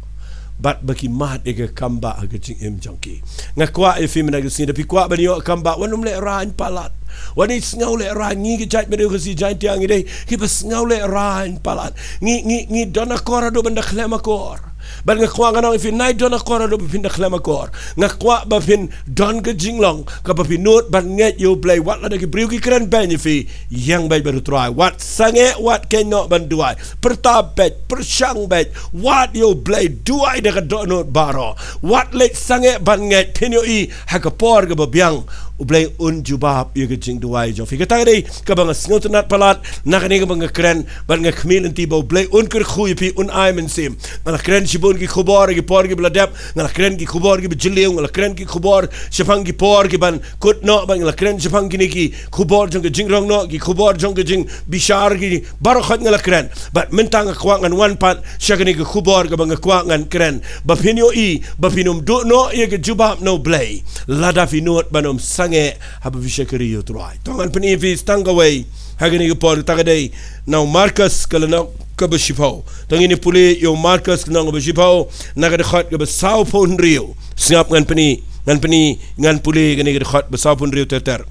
bad ba ki mad ïa ka kambah ha ka jingim jong ki. Nga kwah ïa phi mynta ka sngi, da phi kwah ban ïoh kambah, wat nym lehraiñ palat. Wat nym sngew lehraiñ. Ngi ki jaitbynriew Khasi Jaintia ngi dei kiba sngew lehraiñ palat. Ngi, ngi, ngi don akor haduh ban da khlem akor. Bad nga kwah ngan ong ïa phi, nai don akor haduh ba phin da khlem akor. Nga kwah ba phin don ka jinglong kaba phi nud ban ngeit ïa U Blei, wat lada ki briew ki kren beiñ ïa phi. Ïeng beit bad U Trai. Wat sangeh, wat kheiñ noh ban duwai. Pyrta beit, pyrshang beit. Wad ïa U Blei, duwai da ka dohnud baroh. Wat leit sangeh ban ngeit, phin ïohi ha ka por kaba biang U Blei un jubab ïa ka jingduwai jong phi. Kata ka dei kaba nga sngewtynnat palat na kane kaba nga kren, bad nga khmih lynti ba U Blei un kyrkhu ïa phi, un ai mynsiem. Nga la kren shibun ki khubor ha ki por kiba la dep, nga la kren ki khubor kiba jylliew, nga la kren ki khubor shaphang ki por kiban kut noh, bad nga la kren shaphang kine ki khubor jong ka jingrong noh, ki khubor jong ka jingbishar, ki baroh khoit nga la kren. Bad mynta nga kwah ngan wan pat sha kane ka khubor kaba nga kwah ngan kren, ba phin ïohi ba phin ym duh noh ïa ka jubab na U Blei lada phi nud ban ym sangeh haba phi shakri ïa U Trai. To ngan pyni ïa phi tang kawei ha kane ka por, kata ka dei na u Markos ka lynnong kaba shiphew. To ngin ïa pule ïa u Markos ka lynnong kaba shiphew, na ka dkhot kaba sawphew hynriew. Sngap, ngan pyni, ngan pyni, ngan pule kane ka dkhot ba sawphew hynriew ter ter.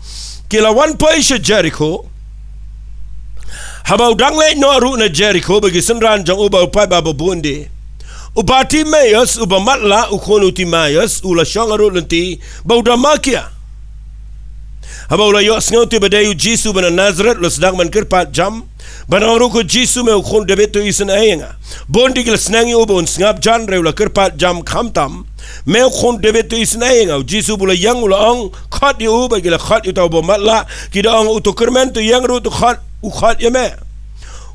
Ki la wan poi sha Jerikho. Haba u dang leit noh ruh na Jerikho, bad ki synran jong u bad u paidbah ba bun de, u Bartimeus uba matlah, u khun u Timaios, u la shong harud lynti bad u da makia. Haba u la ïohsngew te ba dei u Jisu uba na Nasareth, u la sdang ban kyrpad jam, ban ong ruh ko Jisu, me u khun Dabid, to isynei ïa nga. Bun de ki la sneng ïa u ba un sngap jan, hynrei u la kyrpad jam khamtam, me u khun Dabid, to isynei ïa nga. U Jisu ba u la ïeng u la ong, khot ïa u. Bad ki la khot ïa uta uba matlah, ki da ong, u to kyrmen, to ïeng ruh, to khot, u khot ïa me.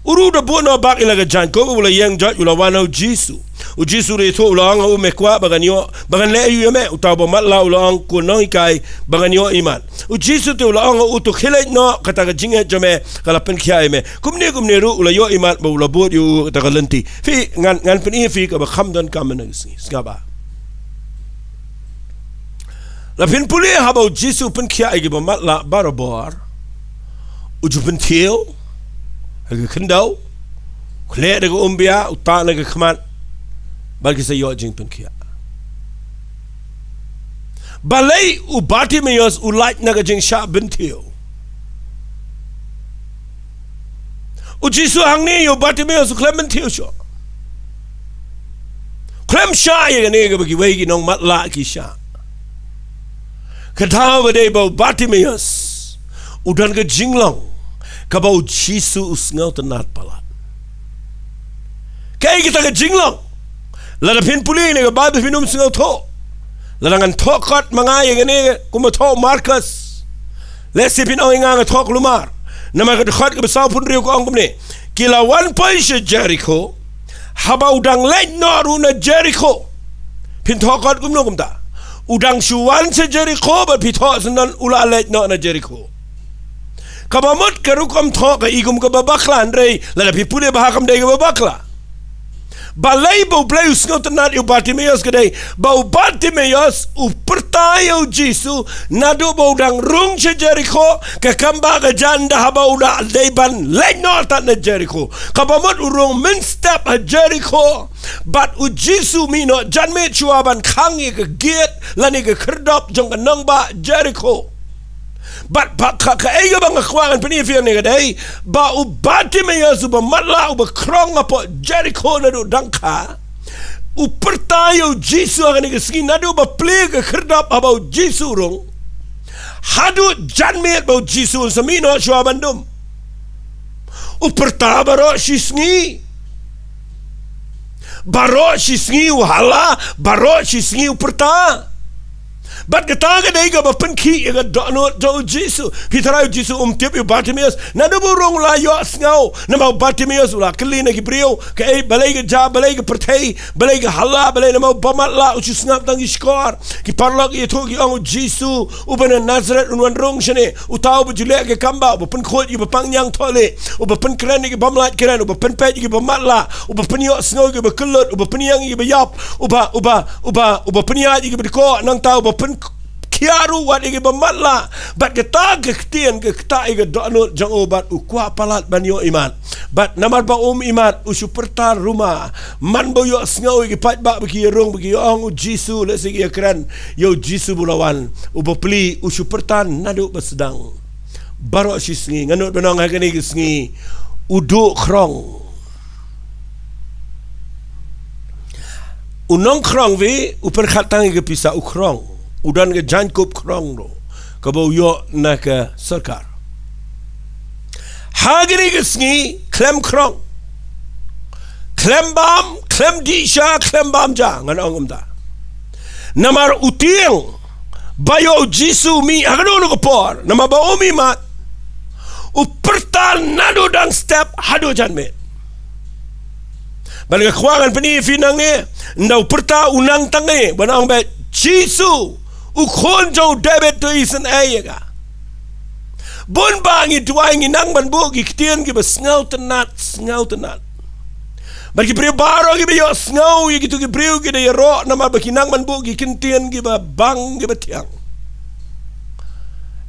U ruh u da buh noh bak ïa la ka jaiñ, kumba u la ïeng jot u la wan ha u Jisu. U Jisu u da ïathuh u la ong, ha u me kwah ba ngan ïoh, ba ngan leh aïu ïa me? Uta uba matlah u la ong, ko nonghikai, ba ngan ïoh imat. U Jisu te u la ong ha u, to khie leit noh, kata ka jingngeit jong me ka la pynkhiah ïa me. Kumne kumne ruh u la ïoh imat bad u la bud ïa u kata ka lynti. Phi, ngan, ngan pyni ïa phi kaba kham donkam mynta ka sngi. Sngap bha. La phin pule, haba u Jisu u pynkhiah ïa kiba matlah barabor, u ju pynthiew ha ka khyndew, u khleh da ka umbiah, u tah na ka khmat, bad ki sa ïoh jingpynkhiah. Balei u Bartimeus u lait na ka jingshah pynthiew? U Jisu hangne ïa u Bartimeus u khlem pynthiew shuh. Khlem shah ïa kane kaba kiwei ki nongmatlah ki shah. Ka daw ba dei ba u Bartimeus u don ka jinglong kaba u Jisu u sngewtynnat palat. Kaei kata ka jinglong? Lada phin pule ïa kane ka Baibl phin ym sngewthuh. Lada ngan thoh kot ma nga ïa kane kumba thoh u Markos, lehse phin ong ïa nga nga thoh kulmar. Namar ka dkhot kaba sawphew hynriew ka ong kumne, ki la wan poi sha Jerikho. Haba u dang leit noh ruh na Jerikho. Phin thoh kot kumno kumta? U dang shu wan sha Jerikho bad phi thoh syndon u la leit noh na Jerikho. Kaba mut ka rukom thoh ka i kum kaba bakla, hynrei lada phi pule bha kam dei kaba bakla. Balei ba U Blei u sngewtynnad ïa u Bartimeus? Ka dei ba u Bartimeus u pyrta ïa u Jisu naduh ba u dang rung sha Jerikho, ka kam ba ka jan da haba u da dei ban leit noh tad na Jerikho. Kaba mut u rung mynstep ha Jerikho. Bad u Jisu mih noh janmiet shuwa ban khang ïa ka gate lane ka khyrdop jong ka nongbah Jerikho. Bad ba ka, kaei kaba nga kwah ban pyni ïa phi hangne ka dei ba u Bartimeus uba matlah, uba khrong hapoh Jerikho naduh dang kha, u pyrta ïa u Jisu ha kane ka sngi naduh ba plie ka khyrdop haba u Jisu u rung haduh janmiet ba u Jisu un sa mih noh shuwa ban dum. U pyrta baroh shi sngi. Baroh shi sngi u hala, baroh shi sngi u pyrta. Bad kata ka dei kaba pynkhih ïa ka dohnud jong u Jisu. Phi tharai u Jisu um tip ïa u Bartimeus naduh ba u rung, u la ïohsngew. Namar u Bartimeus u la kylli na ki briew, kaei, balei ka jia, balei ka pyrthei, balei ka hala, balei, namar uba matlah u shu sngap tang ki shkor. Ki paralok ki ïathuh, ki ong, u Jisu uba na Nasareth un wan rung shane. Uta uba ju leh ki kam bha, uba pynkhuid ïa kiba pang ñiangthohlieh, uba pynkren ïa ki bym lait kren, uba pynpeit ïa kiba matlah, uba pynïohsngew ïa kiba kyllut, uba pynïeng ïa kiba ïap, uba, uba, uba, uba pynïaid ïa kiba dkoh, nangta uba pynkhia ruh wat ïa kiba matlah. Bad kata ka ktien ka ktah ïa ka dohnud jong u bad u kwah palat ban ïoh imat. Bad namar ba um imat u shu pyrta ruma. Man ba u ïohsngew ïa ki paidbah ba ki ïarung, ba ki ïa ong u Jisu, lehse ki ïakren ïa u Jisu ba u la wan. U bapli u shu pyrta naduh ba sdang. Baroh shi sngi, nga nud ban ong ha kane ka sngi u duh khrong. U nongkhrong wi u pyrkhat tang ïa ka pisa, u khrong. U don ka jaiñkup khrong ruh kaba u ïoh na ka sorkar. Ha kane ka sngi khlem khrong, khlem bam, khlem dih sha, khlem bam ja, ngan ong kumta. Namar u tieng ba ïoh u Jisu mih ha kano kano ka por, namar ba um imat, u pyrta naduh dang step haduh janmiet. Bad nga kwah ngan pyni ïa phi nangne, ynda u pyrta u nang tang eh, ban ong beit, Jisu, u khun jong u David, to isynei ïa nga. Bun ba ngi duwai ngi nang ban buh ki ktien kiba sngewtynnat, sngewtynnat. Bad ki briew baroh kiba ïohsngew ïa kito ki briew ki da ïaroh namar ba ki nang ban buh ki ktien kiba bang kiba thiang.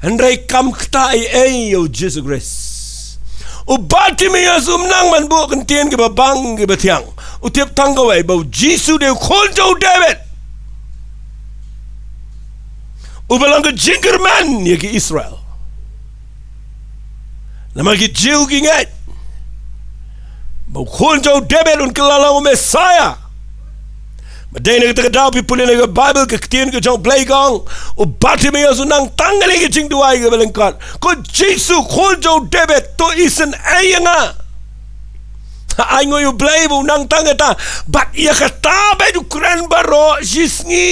Hynrei kam ktah ei ei ïa u Jisu Khrist. U Bartimeus um nang ban buh ki ktien kiba bang kiba thiang. U tip tang kawei ba u Jisu dei u khun jong u David, uba long ka jingkyrmen ïa ki Israel. Namar ki Jiw ki ngeit ba u khun jong u David un kylla long u Messiah. Ba dei na kata ka daw phi pule na ka Baibl, ka ktien ka jong u Blei ka ong, u Bartimeus u nang tang kane ka jingduwai kaba lyngkot, ko Jisu, khun jong u David, to isynei ïa nga. Ai nguh ïa u Blei ba u nang tang kata. Bad ïa kata beit u kren baroh shi sngi.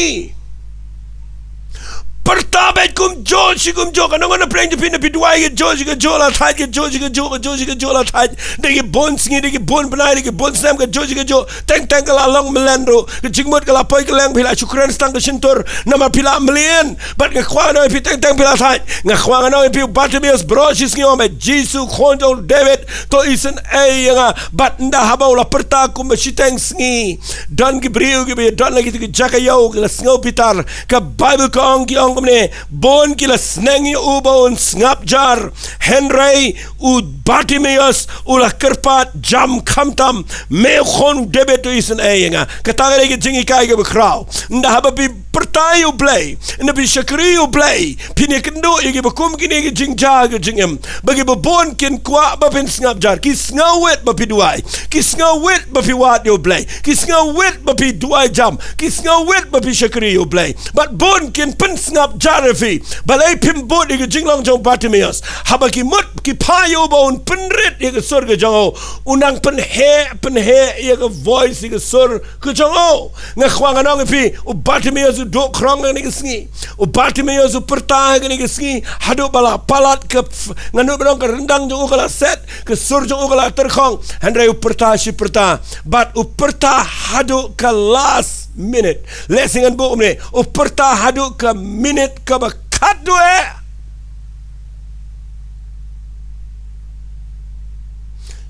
Pyrta beit kumjuh shi kumjuh, ka nong na pyrshah phi na phi duwai kajuh shi kajuh la thait, kajuh shi kajuh, kajuh shi kajuh la thait. Dei ki bun sngi, dei ki bun bnai, dei ki bun snem, kajuh shi kajuh. Teng teng ka la long mlien ruh, ka jingmut ka la poi kylleng, phi la shu kren tang ka shyntur namar phi la mlien. Bad nga kwah ngan ong ïa phi, teng teng phi la thait. Nga kwah ngan ong ïa phi, u Bartimeus baroh shi sngi u ong beit, Jisu, khun jong u David, to isynei ïa nga. Bad ynda haba u la pyrta kumba shiteng sngi, don ki briew kiba ïadon la kito ki jaka ïew ki la sngew bitar. Ka Baibl ka ong, ki ong kumne, bun ki la sneng ïa u ba un sngap jar, hynrei u Bartimeus u la kyrpad jam khamtam, me u khun u David, to isynei ïa nga. Kata ka dei ka jinghikai kaba khraw. Ynda haba phi pyrta ïa u Blei, ynda phi shakri ïa u Blei, phin ïakynduh ïa kiba kum kine ki jingjia ka jingim, ba kiba bun kin kwah ba phin sngap jar. Ki sngewwit ba phi duwai, ki sngewwit ba phi wad ïa u Blei, ki sngewwit ba phi duwai jam, ki sngewwit ba phi shakri ïa u Blei. Bad bun kin pynsngap jar ïa phi. Balei phim bud ïa ka jinglong jong u Bartimeus? Haba ki mut ki phah ïa u ba un pynrit ïa ka sur ka jong u, u nang pynheh pynheh ïa ka voice, ïa ka sur ka jong u. Nga kwah ngan ong ïa phi, u Bartimeus u duh khrong ha kane ka sngi. U Bartimeus u pyrta ha kane ka sngi haduh ba la palat ka f-, ngan nud ban ong ka ryndang jong u ka la set, ka sur jong u ka la tyrkhong. Hynrei u pyrta shi pyrta, bad u pyrta haduh ka last minit. Lehse ngan buh kumne, u pyrta haduh ka minit kaba khatduh eh.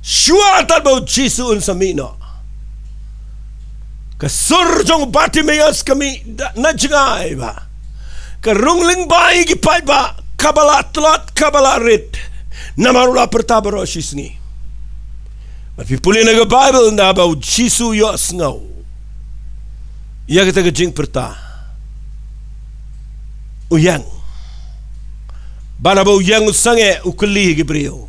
Shuwa tad ba u Jisu un sa mih noh, ka sur jong u Bartimeus ka mih da na jngai ba ka rung lyngba ïa ki paidbah, kaba la tlot, kaba la rit. Namar u la pyrta baroh shi sngi. Bad phi pule na ka Baibl, nda ba u Jisu u ïohsngew ïa kata ka jingpyrta, u ïeng. Bad haba u ïeng u sangeh, u kylli ïa ki briew,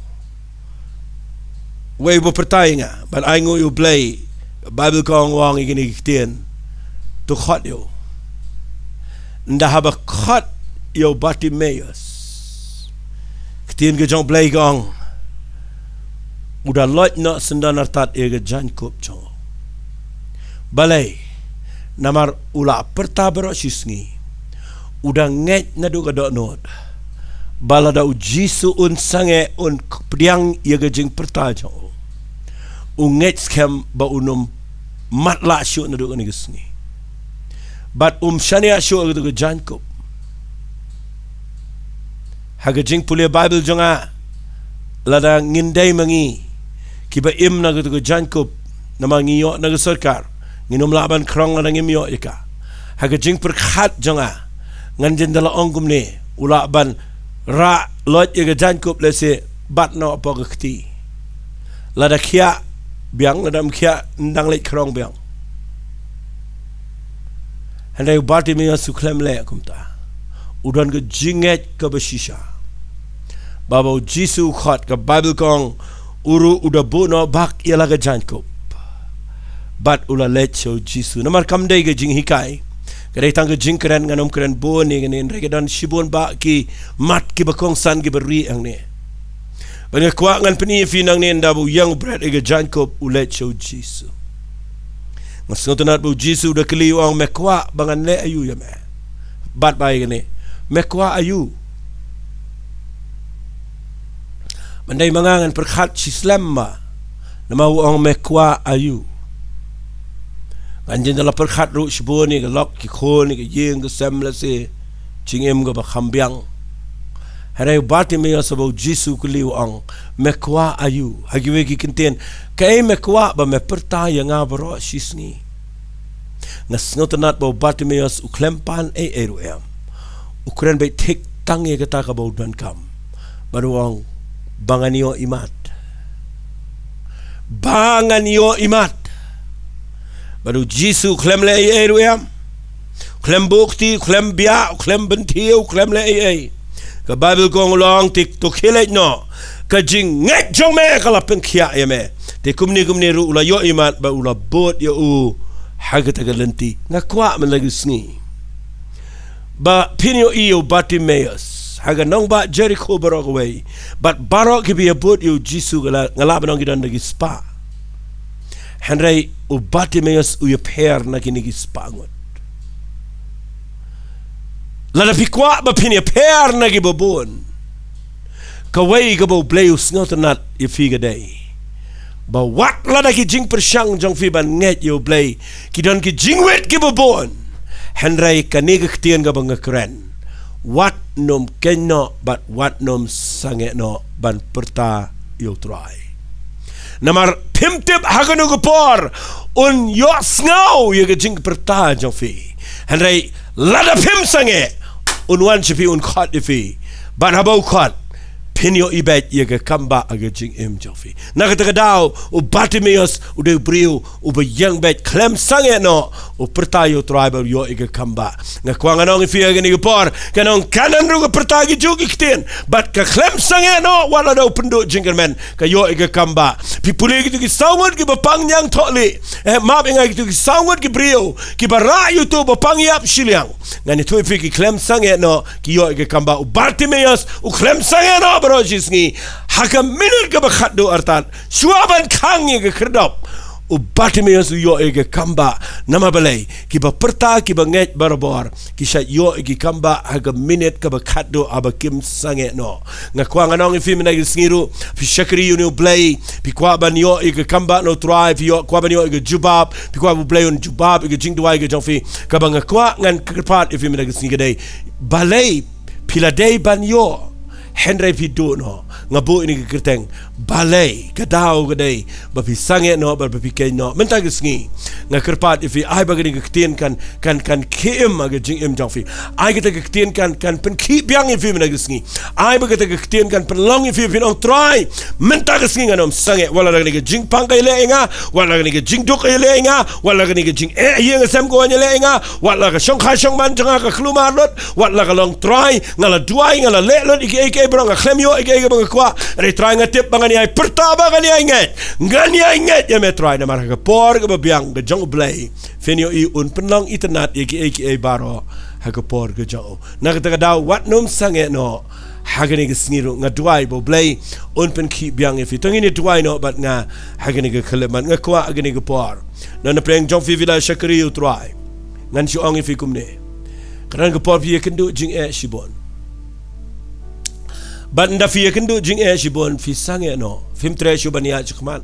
wei ba pyrta ïa nga, bad ai nguh ïa u Blei. Baibl ka ong, u ong ïa kine ki ktien, to khot ïa u. Nda haba khot ïa u Bartimeus, ktien ka jong u Blei ka ong, u da loit noh syndon artat ïa ka jaiñkup jong u. Balei? Namar u la pyrta baroh shi sngi, u da ngeit naduh ka dohnud ba lada u Jisu un sangeh, un pdiang ïa ka jingpyrta jong u, u ngeit skhem ba un ym matlah shuh naduh kane ka sngi. Bad um shaniah shuh ïa kata ka jaiñkup. Ha ka jingpule Baibl jong nga, lada ngin dei ma ngi kiba im na kata ka jaiñkup, namar ngi ïoh na ka sorkar, ngin ym lah ban khrong lada ngim ïoh ïa ka. Ha ka jingpyrkhat jong nga, ngan jin da la ong kumne, u lah ban rah loit ïa ka jaiñkup lehse bat noh hapoh ka kti. Lada khiah biang, lada ym khiah, yn dang leit khrong biang. Hynrei u Bartimeus u khlem leh kumta. U don ka jingngeit kaba shisha ba haba u Jisu u khot, ka Baibl ka ong, u ruh u da buh noh bak ïa la ka jaiñkup bad u la leit sha u Jisu. Namar kam dei ka jinghikai, ka dei tang ka jingkren, ngan ym kren bun ïa kane, hynrei ka don shibun bah ki mat kiba kongsan kiba rieh hangne. Bad nga kwah ngan pyni ïa phi nangne, nda ba u ïeng u bret ïa ka jaiñkup, u leit sha u Jisu. Nga sngewtynnat ba u Jisu u da kylli, u ong, me kwah ba ngan leh aïu ïa me? Bad ba ïa kane, me kwah aïu? Ban dei ma nga, ngan pyrkhat shi slem ma, namar u ong me kwah aïu. Ngan jin da la pyrkhat ruh shibun ïa ka lok, ki khun, ïa ka ïing ka sem, lehse jingim kaba kham biang. Hynrei u Bartimeus, haba u Jisu u kylli, u ong, me kwah aïu? Ha kiwei ki kyntien, kaei me kwah ba me pyrta ïa nga baroh shi sngi? Nga sngewtynnat ba u Bartimeus u khlem pan ei ei ruh em. U kren beit thik tang ïa kata kaba u donkam. Bad u ong, ba ngan ïoh imat. Ba ngan ïoh imat. Bad u Jisu u khlem leh ei ei ruh em. U khlem buh kti, u khlem biah, u khlem bynthiew, u khlem leh ei ei. Ka Baibl ka ong, u la ong, te to khie leit noh. Ka jingngeit jong me ka la pynkhiah ïa me. Te kumne kumne ruh u la ïoh imat bad u la bud ïa u ha kata ka lynti. Nga kwah mynta ka sngi ba phin ïohi ïa u Bartimeus ha ka nongbah Jerikho baroh kawei, bad baroh kiba ïabud ïa u Jisu, nga lah, nga lah ban ong ki don da ki spah. Hynrei u Bartimeus u ïapher na kine ki spah ngut. Lada phi kwah ba phin ïapher na kiba bun, kawei kaba u Blei u sngewtynnat ïa phi ka dei ba wat lada ki jingpyrshang jong phi ban ngeit ïa u Blei ki don ki jingwit kiba bun, hynrei kane ka ktien kaba nga kren, wat nym kynnoh bad wat nym sangeh noh ban pyrta ïa u Trai. Namar phim tip ha kano ka por un ïohsngew ïa ka jingpyrta jong phi. Hynrei lada phim sangeh, un wan sha phi, un khot ïa phi. Bad haba u khot, phin ïohi beit ïa ka kambah ha ka jingim jong phi. Na kata ka daw u Bartimeus u dei u briew uba ïeng beit, khlem sangeh noh, u pyrta ïa u Trai bad u ïoh ïa ka kambah. Nga kwah ngan ong ïa phi ha kane ka por, ka nongkanan ruh ka pyrta ki juh ki ktien bad ka khlem sangeh noh, wat lada u pynduh jingkyrmen, ka ïoh ïa ka kambah. Phi pule kito ki saw ngut kiba pang ñiangthohlieh, eh, map ïa nga, kito ki saw ngut ki briew kiba rah ïa uto uba pang ïap shiliang. Ngan ïathuh ïa phi, ki khlem sangeh noh ki ïoh ïa ka kambah. U Bartimeus u khlem sangeh noh baroh shi sngi. Ha ka minit kaba khatduh artat, shuwa ban khang ïa ka khyrdop, u Bartimeus u ïoh ïa ka kambah. Namar balei? Kiba pyrta, kiba ngeit barabor ki shait ïoh ïa ki kambah ha ka minit kaba khatduh haba kim sangeh noh. Nga kwah ngan ong ïa phi mynta ka sngi ruh, phi shakri ïa une U Blei, phi kwah ban ïoh ïa ka kambah na U Trai, phi ïoh, kwah ban ïoh ïa ka jubab, phi kwah ba U Blei un jubab ïa ka jingduwai ka jong phi. Kaba nga kwah ngan kyrpad ïa phi mynta ka sngi ka dei, balei phi la dei ban ïoh, hynrei phi duh noh? Nga buh ïa kane ka kyrteng, balei? Ka daw ka dei ba phi sangeh noh bad ba phi khein noh. Mynta ka sngi nga kyrpad ïa phi, ai ba kane ka ktien kan, kan, kan khie im ha ka jingim jong phi. Ai kata ka ktien kan, kan pynkhih biang ïa phi mynta ka sngi. Ai ba kata ka ktien kan pynlong ïa phi, phin ong, Trai, mynta ka sngi ngan ym sangeh, wat la kane ka jingpang ka ïaleh ïa nga, wat la kane ka jingduk ka ïaleh ïa nga, wat la kane ka jingeh ïing sem ka wan ïaleh ïa nga, wat la ka shongkha shongman jong nga ka khlumar lut, wat la ka long, Trai, nga la duwai, nga la leh lut ïa kiei kiei baroh, nga khlem ïoh ïa kiei kiei ba nga kwah. Hynrei Trai, nga tip ba ngan ïai pyrta, ba ngan ïai ngeit, ngan ïai ngeit ïa me Trai, namar ha ka por kaba biang ka jong U Blei, phin ïohi un pynlong itynnad ïa kiei kiei baroh ha ka por ka jong u. Na kata ka daw wat nym sangeh noh ha kane ka sngi ruh. Nga duwai ba U Blei un pynkhih biang ïa phi. To ngin ïa duwai noh bad nga ha kane ka khyllipmat. Nga kwah ha kane ka por, na pdeng jong phi, phi la shakri ïa U Trai, ngan shu ong ïa phi kumne. Ka don ka por phi ïakynduh jingeh shibun. Bad ynda phi ïakynduh jingeh shibun, phi sangeh noh, phim treh shuh ban ïaid shakhmat.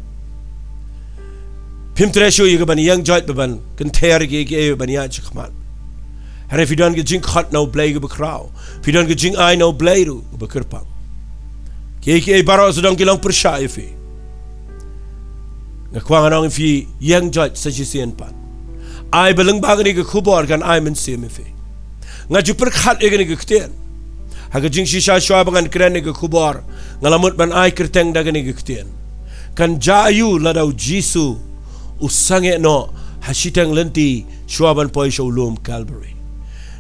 Phim treh shuh ïa ka ban ïeng joit, ba ban kynther ïa kiei kiei, ban ïaid shakhmat. Hynrei phi don ka jingkhot na U Blei kaba khraw, phi don ka jingai na U Blei ruh kaba kyrpang. Kiei kiei baroh sdang ki long pyrshah ïa phi. Nga kwah ngan ong ïa phi, ïeng joit sa shisien pat. Ai ba lyngba kane ka khubor kan ai mynsiem ïa phi. Nga ju pyrkhat ïa kane ka ktien ha ka jingshisha shuwa ba ngan kren ïa ka khubor. Nga la mut ban ai kyrteng da kane ka ktien, kan jia aiu lada U Jisu u sangeh noh ha shiteng lynti shuwa ban poi sha u lum Calvary?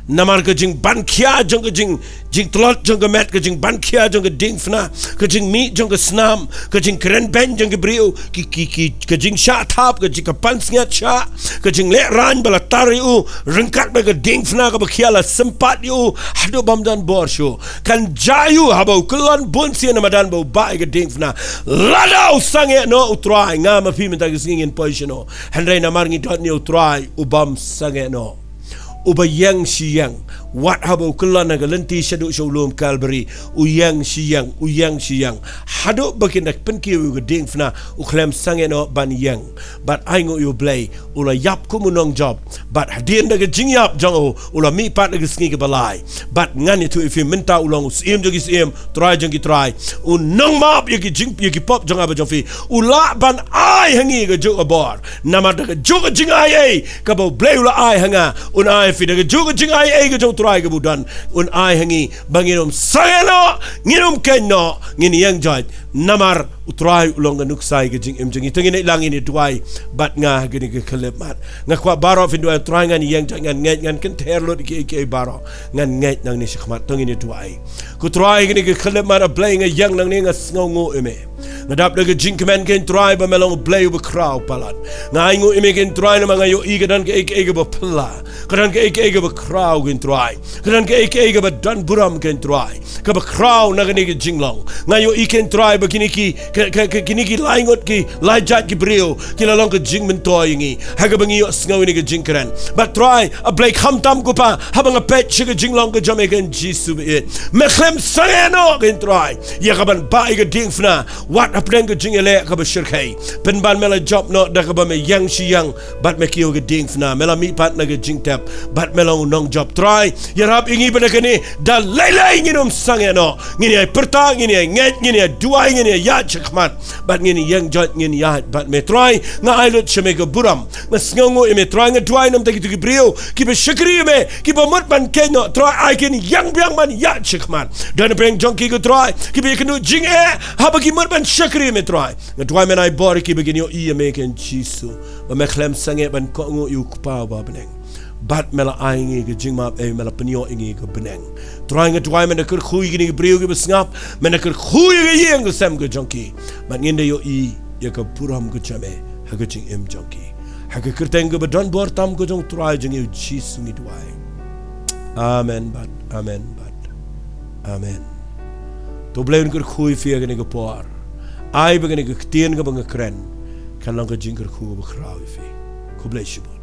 Namar ka jingbankhia jong ka jing, jingtlot jong ka met, ka jingbankhia jong ka diengphna, ka jingmih jong ka snam, ka jingkren beiñ jong ki briew, ki, ki, ki, ka jingshah thap, ka jing, ka pansngiat shah, ka jinglehraiñ ba la tar ïa u, ryngkat bad ka diengphna kaba khia la sympat ïa u haduh bym don bor shuh. Kan jia aiu haba u kyllon bunsien na madan ba u bah ïa ka diengphna? Lada u sangeh noh U Trai, nga ma phi mynta ka sngi ngin poi shano? Hynrei namar ngi don ïa U Trai u bym sangeh noh, uba ïeng shi ïeng. Wat haba u kyllon ha ka lynti shaduh sha u lum Calvary, u ïeng shi ïeng, u ïeng shi ïeng, haduh ba kin da pynkiew ïa ka diengphna, u khlem sangeh noh ban ïeng. Bad ainguh ïa U Blei, u la ïap kum u nongjop. Bad hadien da ka jingïap jong u, u la mihpat ha ka sngi kaba lai. Bad ngan ïathuh ïa phi mynta, u long u Syiem jong ki syiem, Trai jong ki trai, u nongmap ïa ki jing, ïa ki pop jong nga bad jong phi. U lah ban ai ha ngi ka juk ka bor. Namar da kajuh ka jingaiei kaba U Blei u la ai ha nga, un ai ha phi. Da kajuh ka jingaiei ka jong U Trai kaba u don, un ai ha ngi, ba ngin ym sangeh noh, ngin ym khein noh, ngin ïeng joit. Namar U Trai u long ka nuksa ïa ka jingim jong ngi. To ngin ïalang, ngin ïa duwai bad nga ha kane ka khyllipmat. Nga kwah baroh phin duwai, Trai, ngan ïeng joit, ngan ngeit, ngan kynther lut ïa kiei kiei baroh, ngan ngeit nangne shakhmat. To ngin ïa duwai. Ko Trai, ha kane ka khyllipmat, A Blei, nga ïeng nangne, nga sngewnguh ïa me. Nga dap da ka jingkmen, ko Trai, ba me long U Blei uba khraw palat. Nga ainguh ïa me, ko Trai, namar nga ïohi ka don kaei kaei kaba phylla, ka don kaei kaei kaba khraw, ko Trai, ka don kaei kaei kaba don burom, ko Trai, kaba khraw na kane ka jinglong. Nga ïohi, ko Trai, ba kine ki, ka, ka, ka, kine ki lai ngut ki lai jait ki briew ki la long ka jingmyntoi ïa ngi ha kaba ngi ïohsngew ïa kane ka jingkren. Bad Trai, A Blei, khamtam, ko Pa, haba nga peit sha ka jinglong ka jong me, ko Jisu baieit, me khlem sangeh noh, ko Trai, ïa ka ban bah ïa ka diengphna wat hapdeng ka jingïaleh kaba shyrkhei. Pynban me la jop noh da kaba me ïeng shi ïeng bad me kiew ka diengphna, me la mihpat na ka jingtep bad me long u nongjop. Trai, ïarap ïa ngi ba na kane da lei lei ngin ym sangeh noh. Ngin ïai pyrta, ngin ïai ngeit, ngin ïai duwai, ngin ïai ïaid shakhmat bad ngin ïeng joit, ngin ïaid bad me. Trai, nga ai lut sha me ka burom. Nga sngewnguh ïa me, Trai. Nga duwai namar kito ki briew kiba shakri ïa me, kiba mut ban khein noh, Trai, ai kin ïeng biang ban ïaid shakhmat. Don hapdeng jong ki, ko Trai, kiba ïakynduh jingeh haba ki mut ban shakri ïa me, Trai. Nga duwai men ai bor ïa ki ba kin ïohi ïa me, ko Jisu, ba me khlem sangeh ban kohnguh ïa u Kpa uba ha bneng. Bad me la ai ngi ka jingmap, eh, me la pynïoh ïa ngi ka bneng. Trai, nga duwai men da kyrkhu ïa kine ki briew kiba sngap, men da kyrkhu ïa ka ïing ka sem ka jong ki, bad ngin da ïohi ïa ka burom ka jong me ha ka jingim jong ki. Ha ka kyrteng kaba don bor tam ka jong U Trai jong ngi U Jisu ngi duwai. Amen bad amen bad amen. To U Blei un kyrkhu ïa phi ha kane ka por. Ai ba kane ka ktien kaba nga kren kan long ka jingkyrkhu bakhraw ïa phi. Khublei shibun.